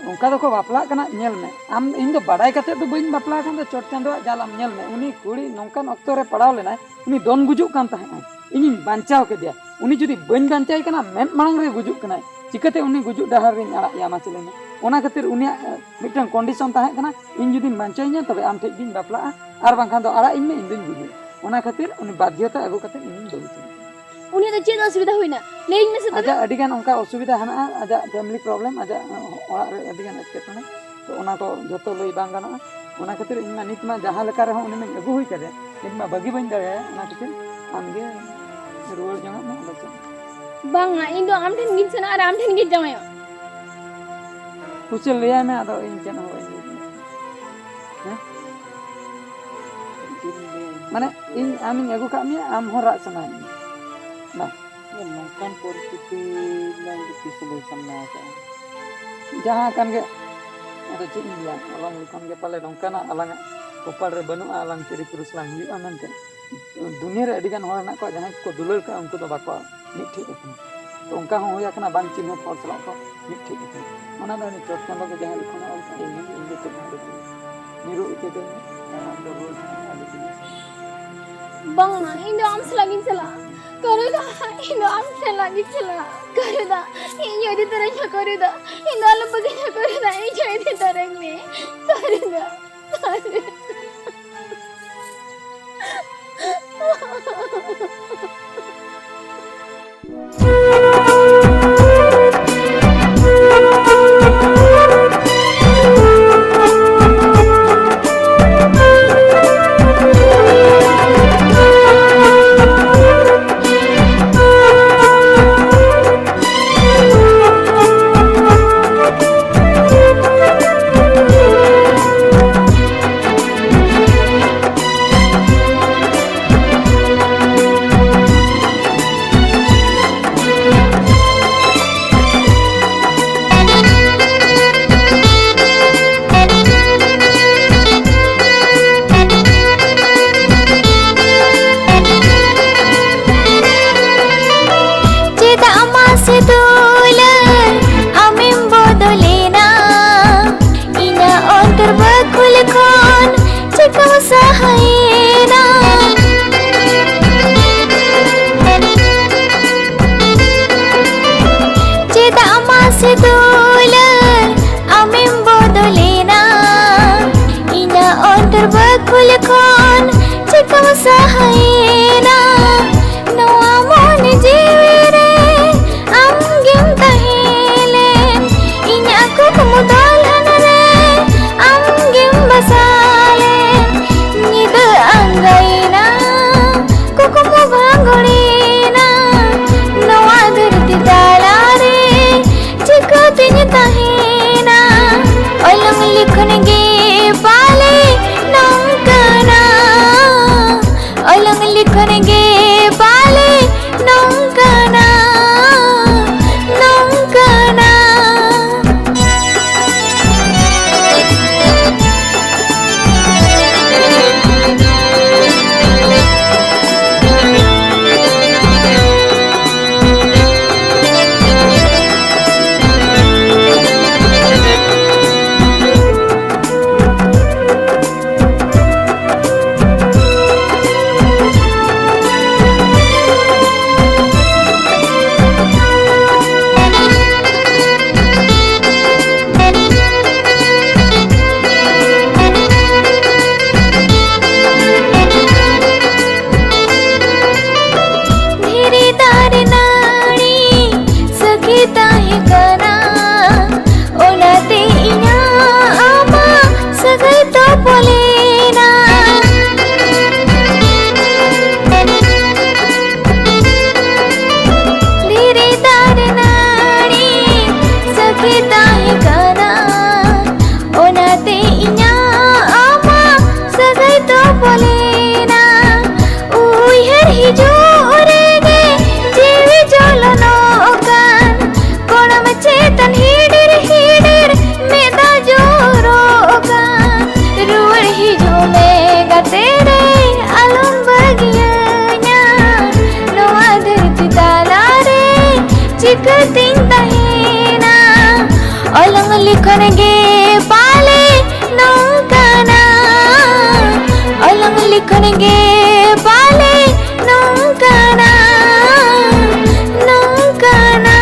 ᱚᱱᱠᱟ ᱫᱚᱠᱚ ᱵᱟᱯᱞᱟᱜ ᱠᱟᱱᱟ᱾ ᱧᱮᱞ ᱢᱮ ᱟᱢ, ᱤᱧ ᱫᱚ ᱵᱟᱰᱟᱭ ᱠᱟᱛᱮ ᱫᱚ ᱵᱟᱹᱧ ᱵᱟᱯᱞᱟ ᱟᱠᱟᱱ ᱫᱚ, ᱪᱚᱴ ᱪᱟᱸᱫᱳᱣᱟᱜ ᱡᱟᱞᱟᱢ ᱧᱮᱞ ᱢᱮ᱾ ᱩᱱᱤ ᱠᱩᱲᱤ ᱱᱚᱝᱠᱟᱱ ᱚᱠᱛᱚ ᱨᱮ ᱯᱟᱲᱟᱣ ᱞᱮᱱᱟᱭ, ᱩᱱᱤ ᱫᱚᱱ ᱜᱩᱡᱩᱜ ᱠᱟᱱ ᱛᱟᱦᱮᱸᱜᱼᱟᱭ, ᱤᱧᱤᱧ ᱵᱟᱧᱪᱟᱣ ᱠᱮᱫᱮᱭᱟ᱾ ᱩᱱᱤ ᱡᱩᱫᱤ ᱵᱟᱹᱧ ᱵᱟᱧᱪᱟᱣ ᱠᱟᱱᱟ, ᱢᱮᱫ ᱢᱟᱲᱟᱝ ᱨᱮ ᱜᱩᱡᱩᱜ ᱠᱟᱱᱟᱭ, ᱪᱤᱠᱟᱹᱛᱮ ᱩᱱᱤ ᱜᱩᱡᱩᱜ ᱰᱟᱦᱟᱨ ᱨᱤᱧ ᱟᱲᱟᱜ ᱮᱭᱟ ᱢᱟᱥᱮ ᱞᱟᱹᱭ ᱢᱮ? ᱚᱱᱟ ᱠᱷᱟᱹᱛᱤᱨ ᱩᱱᱤᱭᱟᱜ ᱢᱤᱫᱴᱟᱝ ᱠᱚᱱᱰᱤᱥᱚᱱ ᱛᱟᱦᱮᱸ ᱠᱟᱱᱟ, ᱤᱧ ᱡᱩᱫᱤᱢ ᱵᱟᱧᱪᱟᱣᱤᱧᱟ ᱛᱚᱵᱮ ᱟᱢ ᱴᱷᱮᱡ ᱜᱤᱧ ᱵᱟᱯᱞᱟᱜᱼᱟ, ᱟᱨ ᱵᱟᱝᱠᱷᱟᱱ ᱫᱚ ᱟᱲᱟᱜ ᱤᱧ ᱢᱮ, ᱤᱧ ᱫᱩᱧ ᱜᱩᱡᱩᱜᱼᱟ᱾ ᱚᱱᱟ ᱠᱷᱟᱹᱛᱤᱨ ᱩᱱᱤ ᱵᱟᱫᱽᱫᱷᱚᱛᱟ ᱟᱹᱜᱩ ᱠᱟᱛᱮ ᱤᱧᱤᱧ ᱵᱟᱹᱦᱩ ᱠᱮᱫᱮᱭᱟ᱾ ᱩᱱᱤᱭᱟᱜ ᱫᱚ ᱪᱮᱫ ᱚᱥᱩᱵᱤᱫᱷᱟ ᱦᱩᱭᱱᱟ? ᱞᱟᱹᱭᱟᱹᱧ ᱢᱮᱥᱮ ᱛᱚᱵᱮ᱾ ᱟᱡᱟᱜ ᱟᱹᱰᱤ ᱜᱟᱱ ᱚᱱᱠᱟ ᱚᱥᱩᱵᱤᱫᱷᱟ ᱦᱮᱱᱟᱜᱼᱟ, ᱟᱡᱟᱜ ᱯᱷᱮᱢᱤᱞᱤ ᱯᱨᱚᱵᱞᱮᱢ, ᱟᱡᱟᱜ ᱚᱲᱟᱜ ᱨᱮ ᱟᱹᱰᱤ ᱜᱟᱱ ᱮᱴᱠᱮᱴᱚᱬᱮ, ᱛᱚ ᱚᱱᱟ ᱠᱚ ᱡᱷᱚᱛᱚ ᱞᱟᱹᱭ ᱵᱟᱝ ᱜᱟᱱᱚᱜᱼᱟ᱾ ᱚᱱᱟ ᱠᱷᱟᱹᱛᱤᱨ ᱤᱧ ᱢᱟ ᱱᱤᱛ ᱢᱟ ᱡᱟᱦᱟᱸ ᱞᱮᱠᱟ ᱨᱮᱦᱚᱸ ᱩᱱᱤ ᱢᱟᱧ ᱟᱹᱜᱩ ᱦᱩᱭ ᱠᱟᱫᱮᱭᱟ, ᱱᱤᱛ ᱢᱟ ᱵᱟᱹᱜᱤ ᱵᱟᱹᱧ ᱫᱟᱲᱮᱭᱟᱭᱟ᱾ ᱚᱱᱟ ᱠᱷᱟᱹᱛᱤᱨ ᱟᱢᱜᱮ ᱨᱩᱣᱟᱹᱲ ᱡᱚᱝᱟᱜ ᱢᱮ, ᱟᱫᱚ ᱪᱮᱫ? ᱵᱟᱝᱟ, ᱤᱧ ᱫᱚ ᱟᱢ ᱴᱷᱮᱱ ᱜᱤᱧ ᱥᱮᱱᱚᱜᱼᱟ ᱟᱨ ᱟᱢ ᱴᱷᱮᱱ ᱜᱤᱧ ᱡᱟᱶᱟᱭᱚᱜᱼᱟ᱾ ᱩᱪᱟᱹᱲ ᱞᱟᱹᱭᱟᱭ ᱢᱮ, ᱟᱫᱚ ᱤᱧ ᱪᱮᱫ ᱦᱚᱸ ᱵᱟᱹᱧ ᱞᱟᱹᱭ ᱫᱟᱲᱮᱭᱟᱜᱼᱟ᱾ ᱦᱮᱸ? ᱪᱮᱫ ᱤᱧ ᱞᱟᱹᱭᱟ? ᱢᱟᱱᱮ ᱤᱧ ᱟᱢᱤᱧ ᱟᱹᱜᱩ ᱠᱟᱜ ᱢᱮᱭᱟ, ᱟᱢ ᱦᱚᱸ ᱨᱟᱜ ᱥᱟᱱᱟᱭᱮᱫ ᱢᱮᱭᱟ᱾ ᱵᱟᱝ᱾ ᱤᱧ ᱱᱚᱝᱠᱟᱱ ᱯᱚᱨᱤᱥᱛᱷᱤᱛᱤ ᱨᱮᱱᱟᱜ ᱤᱧ ᱫᱚ ᱛᱤᱥ ᱦᱚᱸ ᱵᱟᱹᱧ ᱥᱟᱢᱱᱟ ᱟᱠᱟᱫᱼᱟ᱾ ᱡᱟᱦᱟᱸ ᱠᱟᱱ ᱜᱮ, ᱟᱫᱚ ᱪᱮᱫ ᱤᱧ ᱞᱟᱹᱭᱟ, ᱟᱞᱟᱝ ᱞᱮᱠᱟᱱ ᱜᱮ ᱯᱟᱞᱮ ᱱᱚᱝᱠᱟᱱᱟᱜ ᱟᱞᱟᱝᱟᱜ ᱠᱚᱯᱟᱞ ᱨᱮ ᱵᱟᱹᱱᱩᱜᱼᱟ, ᱟᱞᱟᱝ ᱛᱤᱨᱤ ᱯᱩᱨᱩᱥ ᱞᱟᱝ ᱦᱩᱭᱩᱜᱼᱟ ᱢᱮᱱᱛᱮ᱾ ᱫᱩᱱᱤᱭᱟᱹ ᱨᱮ ᱟᱹᱰᱤ ᱜᱟᱱ ᱦᱚᱲ ᱦᱮᱱᱟᱜ ᱠᱚᱣᱟ, ᱡᱟᱦᱟᱸᱭ ᱠᱚ ᱫᱩᱞᱟᱹᱲ ᱠᱟᱜᱼᱟ, ᱩᱱᱠᱩ ᱫᱚ ᱵᱟᱠᱚ ᱢᱤᱫ ᱴᱷᱮᱡ ᱟᱠᱟᱱᱟ᱾ ᱛᱚ ᱚᱱᱠᱟ ᱦᱚᱸ ᱦᱩᱭ ᱟᱠᱟᱱᱟ, ᱵᱟᱝ ᱪᱤᱱᱦᱟᱹᱯ ᱦᱚᱲ ᱥᱟᱞᱟᱜ ᱠᱚ ᱢᱤᱫ ᱴᱷᱮᱡ ᱟᱠᱟᱱᱟ᱾ ᱚᱱᱟ ᱫᱚ ᱩᱱᱤ ᱪᱚᱴ ᱪᱟᱸᱫᱳ ᱜᱮ ᱡᱟᱦᱟᱸ ᱞᱮᱠᱷᱚᱱᱮ ᱚᱞ ᱠᱟᱜᱼᱟ, ᱤᱧ ᱦᱚᱸ, ᱤᱧ ᱫᱚ ᱪᱮᱫ ᱦᱚᱸ ᱵᱟᱹᱧ ᱞᱟᱹᱭᱟ᱾ ᱢᱤᱨᱩ ᱤᱛᱟᱹ ᱫᱚ ᱟᱢᱟᱜ ᱫᱚ ᱨᱩᱣᱟᱹᱲ ᱠᱟᱜ ᱢᱮ, ᱟᱞᱮ ᱴᱷᱮᱱ᱾ ᱵᱟᱝᱟ, ᱤᱧ ᱫᱚ ᱟᱢ ᱥᱟᱞᱟᱜ ᱜᱤᱧ ᱪᱟᱞᱟᱜᱼᱟ᱾ ᱠᱟᱹᱨᱩ ᱫᱟ, ᱤᱧ ᱫᱚ ᱟᱢ ᱥᱟᱞᱟᱜ ᱜᱤᱧ ᱪᱟᱞᱟᱜᱼᱟ᱾ ᱠᱟᱹᱨᱩ ᱫᱟ, ᱤᱧ ᱤᱫᱤ ᱛᱚᱨᱟᱧ ᱢᱮ, ᱠᱟᱹᱨᱩ ᱫᱟ᱾ ᱤᱧ ᱫᱚ ᱟᱞᱚᱢ ᱵᱟᱹᱜᱤᱧᱟ, ᱠᱟᱹᱨᱩ ᱫᱟ, ᱤᱧ ᱦᱚᱸ ᱤᱫᱤ ᱛᱚᱨᱟᱧ ᱢᱮ᱾ ᱠᱟᱹᱨᱩ ᱫᱟ᱾ ᱫᱟᱜ ᱢᱟᱥᱮ ᱫᱩᱞᱟᱹᱲ, ᱟᱢᱮᱢ ᱵᱚᱫᱚᱞᱮᱱᱟ᱾ ᱤᱧᱟᱹᱜ ᱚᱱᱛᱚᱨ ᱵᱟᱹᱠᱩᱞ ᱠᱷᱚᱱ ᱪᱤᱠᱟᱹᱢ ᱥᱟᱦᱟᱭᱮᱱᱟ? ᱱᱚᱣᱟ ᱢᱚᱱᱮ ᱡᱤᱣᱤ ᱨᱮ ᱟᱢ ᱜᱮᱢ ᱛᱟᱦᱮᱸ ᱞᱮᱱ᱾ ᱤᱧᱟᱹᱜ ᱠᱩᱠᱢᱩ ᱫᱚᱞᱦᱟᱱ ᱨᱮ ᱟᱢ ᱜᱮᱢ ᱵᱟᱥᱟ ᱞᱮᱱ᱾ ᱧᱤᱫᱟᱹ ᱟᱸᱜᱟᱭᱮᱱᱟ, ᱠᱩᱠᱢᱩ ᱵᱷᱟᱸᱜᱚᱲᱮᱱᱟ᱾ ᱱᱚᱣᱟ ᱫᱷᱟᱹᱨᱛᱤ ᱛᱟᱞᱟᱨᱮ ᱪᱤᱠᱟᱹᱛᱤᱧ ᱛᱟᱦᱮᱱᱟ? ᱚᱞᱚᱝ ᱞᱤᱠᱷᱚᱱ ᱜᱮ ᱯᱟᱞᱮ ᱱᱚᱝᱠᱟᱱᱟ᱾ ᱚᱞᱚᱝ ᱞᱤᱠᱷᱚᱱ ᱜᱮ ᱯᱟᱞᱮ ᱱᱚᱝᱠᱟᱱᱟ, ᱱᱚᱝᱠᱟᱱᱟ᱾ ᱫᱷᱤᱨᱤ ᱫᱟᱨᱮ ᱱᱟᱹᱲᱤ ᱥᱟᱹᱠᱷᱤ ᱛᱟᱦᱮᱸ ᱠᱟᱱᱟ, ᱚᱱᱟᱛᱮ ᱤᱧᱟᱹᱜ ᱟᱢᱟᱜ ᱥᱟᱹᱜᱟᱹᱭ ᱛᱚᱯᱚᱞᱮᱱᱟ᱾ ᱫᱷᱤᱨᱤ ᱫᱟᱨᱮ ᱱᱟᱹᱲᱤ ᱥᱟᱹᱠᱷᱤ ᱛᱟᱦᱮᱸ ᱠᱟᱱᱟ, ᱚᱱᱟᱛᱮ ᱤᱧᱟᱹᱜ ᱟᱢᱟᱜ ᱥᱟᱹᱜᱟᱹᱭ ᱛᱚᱯᱚᱞᱮᱱᱟ᱾ ᱩᱭᱦᱟᱹᱨ ᱦᱤᱡᱩᱜ ᱨᱮᱜᱮ ᱡᱤᱣᱤ ᱡᱚᱞᱚᱱᱚᱜ ᱠᱟᱱ, ᱠᱚᱲᱟᱢ ᱪᱮᱛᱟᱱ ᱦᱤᱰᱤᱨ ᱦᱤᱰᱤᱨ ᱢᱮᱫ ᱫᱟᱜ ᱡᱚᱨᱚᱜ ᱠᱟᱱ᱾ ᱨᱩᱣᱟᱹᱲ ᱦᱤᱡᱩᱜ ᱢᱮ ᱜᱟᱛᱮ ᱨᱮ, ᱟᱞᱚᱢ ᱵᱟᱹᱜᱤᱭᱟᱹᱧᱟ᱾ ᱱᱚᱣᱟ ᱫᱷᱟᱹᱨᱛᱤ ᱛᱟᱞᱟᱨᱮ ᱪᱤᱠᱟᱹᱛᱤᱧ ᱛᱟᱦᱮᱱᱟ? ᱚᱞᱚᱝ ᱞᱤᱠᱷᱚᱱ ᱜᱮ ᱯᱟᱞᱮ ᱱᱚᱝᱠᱟᱱᱟ᱾ ᱚᱞᱚᱝ ᱞᱤᱠᱷᱚᱱ ᱜᱮ ᱯᱟᱞᱮ ᱱᱚᱝᱠᱟᱱᱟ, ᱱᱚᱝᱠᱟᱱᱟ᱾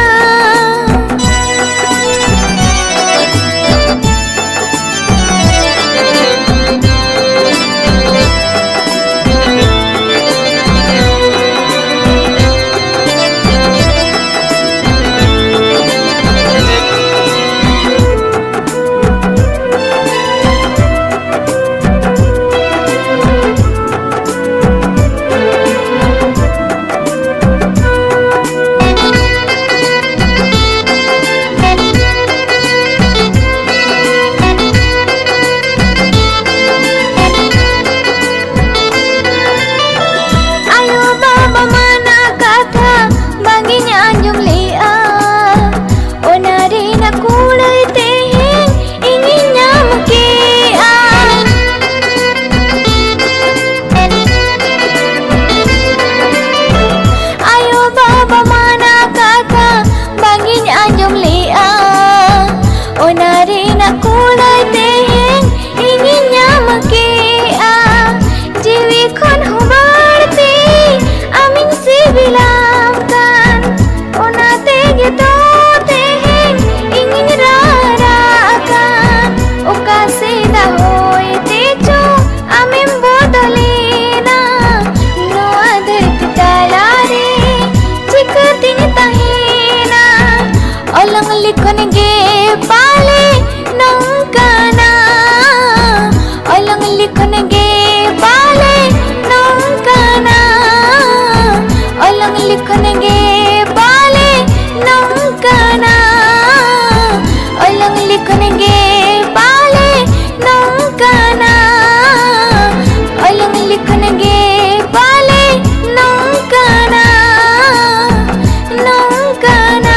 ᱚᱞᱚᱝ ᱞᱤᱠᱷᱚᱱ ᱜᱮ ᱯᱟᱞᱮ ᱱᱚᱝᱠᱟᱱᱟ, ᱚᱞᱚᱝ ᱞᱤᱠᱷᱚᱱ ᱜᱮ ᱯᱟᱞᱮ ᱱᱚᱝᱠᱟᱱᱟ, ᱚᱞᱚᱝ ᱞᱤᱠᱷᱚᱱ ᱜᱮ ᱯᱟᱞᱮ ᱱᱚᱝᱠᱟᱱᱟ, ᱚᱞᱚᱝ ᱞᱤᱠᱷᱚᱱ ᱜᱮ ᱯᱟᱞᱮ ᱱᱚᱝᱠᱟᱱᱟ, ᱚᱞᱚᱝ ᱞᱤᱠᱷᱚᱱ ᱜᱮ ᱯᱟᱞᱮ ᱱᱚᱝᱠᱟᱱᱟ, ᱱᱚᱝᱠᱟᱱᱟ᱾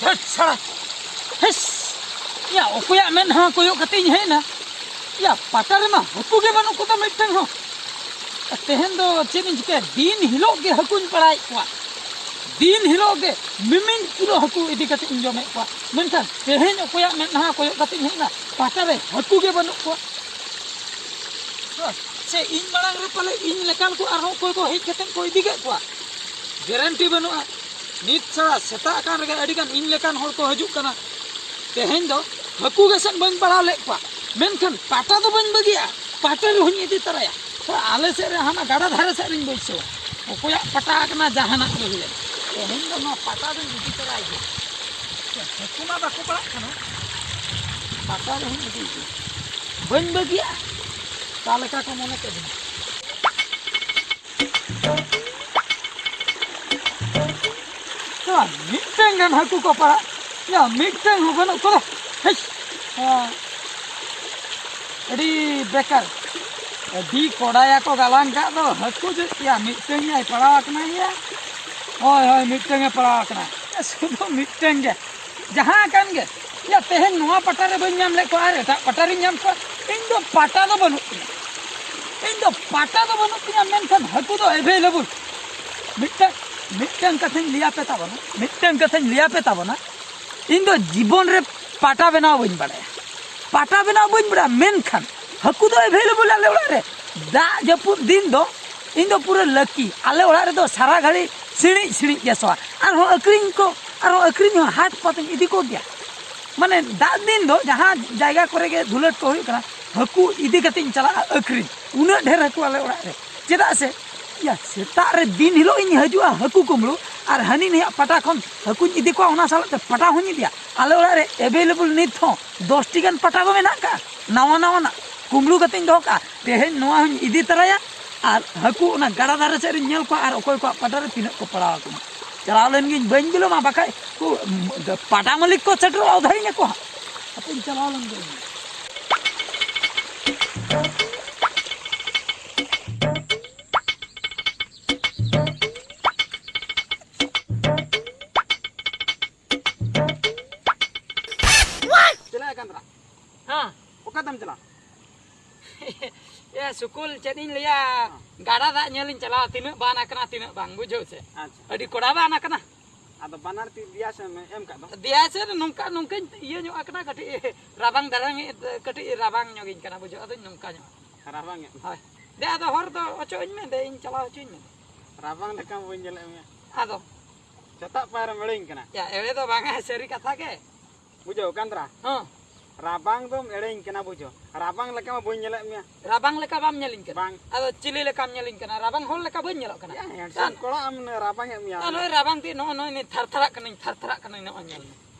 ᱫᱷᱟᱹᱴ ᱥᱟᱲᱟ᱾ ᱦᱮᱥ! ᱭᱟ, ᱚᱠᱚᱭᱟᱜ ᱢᱮᱫᱦᱟ ᱠᱚᱭᱚᱜ ᱠᱟᱛᱮ ᱤᱧ ᱦᱮᱡ ᱮᱱᱟ? ᱭᱟ, ᱯᱟᱴᱟ ᱨᱮᱢᱟ ᱦᱟᱹᱠᱩ ᱜᱮ ᱵᱟᱹᱱᱩᱜ ᱠᱚᱫᱚ ᱢᱤᱫᱴᱟᱝ ᱦᱚᱸ᱾ ᱛᱮᱦᱮᱧ ᱫᱚ ᱪᱮᱫ ᱤᱧ ᱪᱤᱠᱟᱹᱭᱟ? ᱫᱤᱱ ᱦᱤᱞᱳᱜ ᱜᱮ ᱦᱟᱹᱠᱩᱧ ᱯᱟᱲᱟᱣᱮᱫ ᱠᱚᱣᱟ᱾ ᱫᱤᱱ ᱦᱤᱞᱳᱜ ᱜᱮ ᱢᱤᱢᱤᱫ ᱠᱤᱞᱳ ᱦᱟᱹᱠᱩ ᱤᱫᱤ ᱠᱟᱛᱮ ᱤᱧ ᱡᱚᱢᱮᱫ ᱠᱚᱣᱟ, ᱢᱮᱱᱠᱷᱟᱱ ᱛᱮᱦᱮᱧ ᱚᱠᱚᱭᱟᱜ ᱢᱮᱫᱦᱟ ᱠᱚᱭᱚᱜ ᱠᱟᱛᱮ ᱤᱧ ᱦᱮᱡ ᱮᱱᱟ, ᱯᱟᱴᱟ ᱨᱮ ᱦᱟᱹᱠᱩ ᱜᱮ ᱵᱟᱹᱱᱩᱜ ᱠᱚᱣᱟ᱾ ᱥᱮ ᱤᱧ ᱢᱟᱲᱟᱝ ᱨᱮ ᱯᱟᱞᱮ ᱤᱧ ᱞᱮᱠᱟᱱ ᱠᱚ ᱟᱨᱦᱚᱸ ᱚᱠᱚᱭ ᱠᱚ ᱦᱮᱡ ᱠᱟᱛᱮ ᱠᱚ ᱤᱫᱤ ᱠᱮᱫ ᱠᱚᱣᱟ, ᱜᱮᱨᱮᱱᱴᱤ ᱵᱟᱹᱱᱩᱜᱼᱟ᱾ ᱱᱤᱛ ᱪᱷᱟᱲᱟ ᱥᱮᱛᱟᱜ ᱟᱠᱟᱱ ᱨᱮᱜᱮ ᱟᱹᱰᱤ ᱜᱟᱱ ᱤᱧ ᱞᱮᱠᱟᱱ ᱦᱚᱲ ᱠᱚ ᱦᱤᱡᱩᱜ ᱠᱟᱱᱟ᱾ ᱛᱮᱦᱮᱧ ᱫᱚ ᱦᱟᱹᱠᱩ ᱜᱮ ᱥᱮᱫ ᱵᱟᱹᱧ ᱯᱟᱲᱟᱣ ᱞᱮᱫ ᱠᱚᱣᱟ, ᱢᱮᱱᱠᱷᱟᱱ ᱯᱟᱴᱟ ᱫᱚ ᱵᱟᱹᱧ ᱵᱟᱹᱜᱤᱭᱟ, ᱯᱟᱴᱟ ᱨᱮᱦᱚᱸᱧ ᱤᱫᱤ ᱛᱟᱨᱟᱭᱟ᱾ ᱛᱚ ᱟᱞᱮ ᱥᱮᱫ ᱨᱮ ᱦᱟᱱᱟ ᱜᱟᱰᱟ ᱫᱷᱟᱨᱮ ᱥᱮᱫ ᱨᱤᱧ ᱵᱟᱹᱭᱥᱟᱹᱣᱟ, ᱚᱠᱚᱭᱟᱜ ᱯᱟᱴᱟ ᱟᱠᱟᱱᱟ ᱡᱟᱦᱟᱱᱟᱜ ᱜᱮ ᱦᱩᱭᱮᱱ, ᱛᱮᱦᱮᱧ ᱫᱚ ᱱᱚᱣᱟ ᱯᱟᱴᱟ ᱫᱚᱧ ᱤᱫᱤ ᱛᱟᱨᱟᱭ ᱜᱮᱭᱟ᱾ ᱦᱟᱹᱠᱩ ᱢᱟ ᱵᱟᱠᱚ ᱯᱟᱲᱟᱜ ᱠᱟᱱᱟ, ᱯᱟᱴᱟ ᱨᱮᱦᱚᱸᱧ ᱤᱫᱤ ᱜᱮᱭᱟ, ᱵᱟᱹᱧ ᱵᱟᱹᱜᱤᱭᱟ᱾ ᱚᱠᱟ ᱞᱮᱠᱟ ᱠᱚ ᱢᱚᱱᱮ ᱠᱮᱫᱤᱧᱟ᱾ ᱭᱟ, ᱢᱤᱫᱴᱟᱝ ᱜᱟᱱ ᱦᱟᱹᱠᱩ ᱠᱚ ᱯᱟᱲᱟᱜ, ᱭᱟ, ᱢᱤᱫᱴᱟᱝ ᱦᱚᱸ ᱵᱟᱹᱱᱩᱜ ᱠᱚᱣᱟ᱾ ᱦᱮᱡ᱾ ᱦᱮᱸ᱾ ᱟᱹᱰᱤ ᱵᱮᱠᱟᱨ, ᱟᱹᱰᱤ ᱠᱚᱰᱟᱭᱟ ᱠᱚ ᱜᱟᱞᱟᱝ ᱠᱟᱜ ᱫᱚ ᱦᱟᱹᱠᱩ ᱡᱩᱛ, ᱭᱟ, ᱢᱤᱫᱴᱟᱝ ᱭᱟᱭ ᱯᱟᱲᱟᱣ ᱟᱠᱟᱱᱟ, ᱭᱟ᱾ ᱦᱳᱭ, ᱦᱳᱭ, ᱢᱤᱫᱴᱟᱝ ᱮ ᱯᱟᱲᱟᱣ ᱟᱠᱟᱱᱟ᱾ ᱭᱟ, ᱥᱩᱫᱷᱩ ᱢᱤᱫᱴᱟᱝ ᱜᱮ, ᱡᱟᱦᱟᱸ ᱠᱟᱱ ᱜᱮ᱾ ᱭᱟ, ᱛᱮᱦᱮᱧ ᱱᱚᱣᱟ ᱯᱟᱴᱟ ᱨᱮ ᱵᱟᱹᱧ ᱧᱟᱢ ᱞᱮᱫ ᱠᱚᱣᱟ ᱟᱨ ᱮᱴᱟᱜ ᱯᱟᱴᱟ ᱨᱤᱧ ᱧᱟᱢ ᱠᱚᱣᱟ᱾ ᱤᱧ ᱫᱚ ᱯᱟᱴᱟ ᱫᱚ ᱵᱟᱹᱱᱩᱜ ᱛᱤᱧᱟ, ᱤᱧ ᱫᱚ ᱯᱟᱴᱟ ᱫᱚ ᱵᱟᱹᱱᱩᱜ ᱛᱤᱧᱟ, ᱢᱮᱱᱠᱷᱟᱱ ᱦᱟᱹᱠᱩ ᱫᱚ ᱮᱵᱷᱮᱞᱮᱵᱚᱞ᱾ ᱢᱤᱫᱴᱟᱝ, ᱢᱤᱫᱴᱟᱝ ᱠᱟᱛᱷᱟᱧ ᱞᱟᱹᱭᱟᱯᱮ ᱛᱟᱵᱚᱱᱟ, ᱢᱤᱫᱴᱟᱝ ᱠᱟᱛᱷᱟᱧ ᱞᱟᱹᱭᱟᱯᱮ ᱛᱟᱵᱚᱱᱟ᱾ ᱤᱧ ᱫᱚ ᱡᱤᱵᱚᱱ ᱨᱮ ᱯᱟᱴᱟ ᱵᱮᱱᱟᱣ ᱵᱟᱹᱧ ᱵᱟᱲᱟᱭᱟ, ᱯᱟᱴᱟ ᱵᱮᱱᱟᱣ ᱵᱟᱹᱧ ᱵᱟᱲᱟᱭᱟ, ᱢᱮᱱᱠᱷᱟᱱ ᱦᱟᱹᱠᱩ ᱫᱚ ᱮᱵᱷᱮᱞᱮᱵᱚᱞ ᱟᱞᱮ ᱚᱲᱟᱜ ᱨᱮ᱾ ᱫᱟᱜ ᱡᱟᱹᱯᱩᱫ ᱫᱤᱱ ᱫᱚ ᱤᱧ ᱫᱚ ᱯᱩᱨᱟᱹ ᱞᱟᱹᱠᱤ᱾ ᱟᱞᱮ ᱚᱲᱟᱜ ᱨᱮᱫᱚ ᱥᱟᱨᱟ ᱜᱷᱟᱹᱲᱤ ᱥᱤᱬᱤᱡ ᱥᱤᱬᱤᱡ ᱜᱮ ᱥᱚᱣᱟ᱾ ᱟᱨᱦᱚᱸ ᱟᱹᱠᱷᱨᱤᱧ ᱠᱚ, ᱟᱨᱦᱚᱸ ᱟᱹᱠᱷᱨᱤᱧ ᱦᱚᱸ ᱦᱟᱴ ᱯᱟᱛᱟᱧ ᱤᱫᱤ ᱠᱚᱜᱮᱭᱟ᱾ ᱢᱟᱱᱮ ᱫᱟᱜ ᱫᱤᱱ ᱫᱚ ᱡᱟᱦᱟᱸ ᱡᱟᱭᱜᱟ ᱠᱚᱨᱮ ᱜᱮ ᱫᱷᱩᱞᱟᱹᱴ ᱠᱚ ᱦᱩᱭᱩᱜ ᱠᱟᱱᱟ, ᱦᱟᱹᱠᱩ ᱤᱫᱤ ᱠᱟᱛᱮᱧ ᱪᱟᱞᱟᱜᱼᱟ ᱟᱹᱠᱷᱨᱤᱧ᱾ ᱩᱱᱟᱹᱜ ᱰᱷᱮᱨ ᱦᱟᱹᱠᱩ ᱟᱞᱮ ᱚᱲᱟᱜ ᱨᱮ᱾ ᱪᱮᱫᱟᱜ ᱥᱮ, ᱭᱟ, ᱥᱮᱛᱟᱜ ᱨᱮ ᱫᱤᱱ ᱦᱤᱞᱳᱜ ᱤᱧ ᱦᱤᱡᱩᱜᱼᱟ ᱦᱟᱹᱠᱩ ᱠᱩᱢᱵᱽᱲᱩ, ᱟᱨ ᱦᱟᱹᱱᱤ ᱱᱟᱹᱭᱟᱜ ᱯᱟᱴᱟ ᱠᱷᱚᱱ ᱦᱟᱹᱠᱩᱧ ᱤᱫᱤ ᱠᱚᱣᱟ, ᱚᱱᱟ ᱥᱟᱞᱟᱜ ᱛᱮ ᱯᱟᱴᱟ ᱦᱚᱸᱧ ᱤᱫᱤᱭᱟ᱾ ᱟᱞᱮ ᱚᱲᱟᱜ ᱨᱮ ᱮᱵᱮᱞᱮᱵᱚᱞ ᱱᱤᱛ ᱦᱚᱸ ᱫᱚᱥ ᱴᱤ ᱜᱟᱱ ᱯᱟᱴᱟ ᱠᱚ ᱢᱮᱱᱟᱜ ᱠᱟᱜᱼᱟ, ᱱᱟᱣᱟ ᱱᱟᱣᱟᱱᱟᱜ ᱠᱩᱢᱵᱽᱲᱩ ᱠᱟᱛᱮᱧ ᱫᱚᱦᱚ ᱠᱟᱜᱼᱟ᱾ ᱛᱮᱦᱮᱧ ᱱᱚᱣᱟ ᱦᱚᱸᱧ ᱤᱫᱤ ᱛᱟᱨᱟᱭᱟ, ᱟᱨ ᱦᱟᱹᱠᱩ ᱚᱱᱟ ᱜᱟᱰᱟ ᱫᱷᱟᱨᱮ ᱥᱮᱫ ᱨᱤᱧ ᱧᱮᱞ ᱠᱚᱣᱟ, ᱟᱨ ᱚᱠᱚᱭ ᱠᱚᱣᱟᱜ ᱯᱟᱴᱟ ᱨᱮ ᱛᱤᱱᱟᱹᱜ ᱠᱚ ᱯᱟᱲᱟᱣ ᱟᱠᱟᱱᱟ᱾ ᱪᱟᱞᱟᱣ ᱞᱮᱱ ᱜᱤᱧ, ᱵᱟᱹᱧ ᱵᱤᱞᱚᱢᱟ, ᱵᱟᱠᱷᱟᱡ ᱠᱚ, ᱯᱟᱴᱟ ᱢᱟᱹᱞᱤᱠ ᱠᱚ ᱥᱮᱴᱮᱨᱚᱜᱼᱟ, ᱚᱫᱷᱟᱭᱤᱧ ᱟᱠᱚ ᱦᱟᱸᱜ᱾ ᱦᱟᱯᱮᱧ ᱪᱟᱞᱟᱣ ᱞᱮᱱ ᱜᱮ᱾ ᱪᱮᱫ ᱞᱮᱠᱟ ᱠᱟᱱᱫᱽᱨᱟ? ᱦᱮᱸ᱾ ᱚᱠᱟ ᱛᱮᱢ ᱪᱟᱞᱟᱜᱼᱟ? ᱮ ᱥᱩᱠᱩᱞ, ᱪᱮᱫ ᱤᱧ ᱞᱟᱹᱭᱟ, ᱜᱟᱰᱟ ᱫᱟᱜ ᱧᱮᱞ ᱤᱧ ᱪᱟᱞᱟᱣ, ᱛᱤᱱᱟᱹᱜ ᱵᱟᱱ ᱟᱠᱟᱱᱟ, ᱛᱤᱱᱟᱹᱜ ᱵᱟᱝ, ᱵᱩᱡᱷᱟᱹᱣ ᱥᱮ? ᱟᱪᱪᱷᱟ᱾ ᱟᱹᱰᱤ ᱠᱚᱰᱟ ᱵᱟᱱ ᱟᱠᱟᱱᱟ᱾ ᱟᱫᱚ ᱵᱟᱱᱟᱨ ᱛᱤ ᱫᱮᱭᱟ ᱥᱮᱫ ᱮᱢ ᱠᱟᱜ ᱫᱚ? ᱫᱮᱭᱟ ᱥᱮᱫ ᱱᱚᱝᱠᱟ, ᱱᱚᱝᱠᱟᱧ ᱤᱭᱟᱹ ᱧᱚᱜ ᱟᱠᱟᱱᱟ, ᱠᱟᱹᱴᱤᱡ ᱨᱟᱵᱟᱝ ᱫᱷᱟᱨᱟ ᱧᱚᱜ, ᱠᱟᱹᱴᱤᱡ ᱨᱟᱵᱟᱝ ᱧᱚᱜᱤᱧ ᱠᱟᱱᱟ, ᱵᱩᱡᱷᱟᱹᱣ, ᱟᱫᱚᱧ ᱱᱚᱝᱠᱟ ᱧᱚᱜ᱾ ᱨᱟᱵᱟᱝ ᱮᱫ ᱢᱮ? ᱦᱳᱭ᱾ ᱫᱮ, ᱟᱫᱚ ᱦᱚᱨ ᱫᱚ ᱚᱪᱚᱜ ᱟᱹᱧ ᱢᱮ, ᱫᱮ, ᱤᱧ ᱪᱟᱞᱟᱣ ᱦᱚᱪᱚᱧ ᱢᱮ᱾ ᱨᱟᱵᱟᱝ ᱞᱮᱠᱟ ᱵᱟᱹᱧ ᱧᱮᱞᱮᱫ ᱢᱮᱭᱟ᱾ ᱟᱫᱚ? ᱥᱮᱛᱟᱜ ᱯᱟᱭᱟᱨᱮᱢ ᱮᱲᱮᱧ ᱠᱟᱱᱟ᱾ ᱭᱟ, ᱮᱲᱮ ᱫᱚ ᱵᱟᱝᱟ, ᱥᱟᱹᱨᱤ ᱠᱟᱛᱷᱟ ᱜᱮ᱾ ᱵᱩᱡᱷᱟᱹᱣ, ᱠᱟᱱᱫᱽᱨᱟ? ᱦᱚᱸ᱾ ᱨᱟᱵᱟᱝ ᱫᱚᱢ ᱮᱲᱮᱧ ᱠᱟᱱᱟ, ᱵᱩᱡᱷᱟᱹᱣ᱾ ᱨᱟᱵᱟᱝ ᱞᱮᱠᱟ ᱢᱟ ᱵᱟᱹᱧ ᱧᱮᱞᱮᱫ ᱢᱮᱭᱟ᱾ ᱨᱟᱵᱟᱝ ᱞᱮᱠᱟ ᱵᱟᱢ ᱧᱮᱞᱤᱧ ᱠᱟᱱᱟ? ᱵᱟᱝ᱾ ᱟᱫᱚ ᱪᱤᱞᱤ ᱞᱮᱠᱟᱢ ᱧᱮᱞᱤᱧ ᱠᱟᱱᱟ? ᱨᱟᱵᱟᱝ ᱦᱚᱲ ᱞᱮᱠᱟ ᱵᱟᱹᱧ ᱧᱮᱞᱚᱜ ᱠᱟᱱᱟ? ᱭᱟ, handsome ᱠᱚᱲᱟ ᱟᱢ ᱨᱟᱵᱟᱝ ᱮᱫ ᱢᱮᱭᱟ᱾ ᱟᱨ ᱱᱚᱜᱼᱚᱭ ᱨᱟᱵᱟᱝ ᱛᱮ ᱱᱚᱜᱼᱚᱭ, ᱱᱚᱜᱼᱚᱭ ᱛᱷᱟᱨ ᱛᱷᱟᱨᱟᱜ ᱠᱟᱹᱱᱟᱹᱧ, ᱛᱷᱟᱨ ᱛᱷᱟᱨᱟᱜ ᱠᱟᱹᱱᱟᱹᱧ, ᱱᱚᱜᱼᱚᱭ ᱧᱮᱞ ᱢᱮ᱾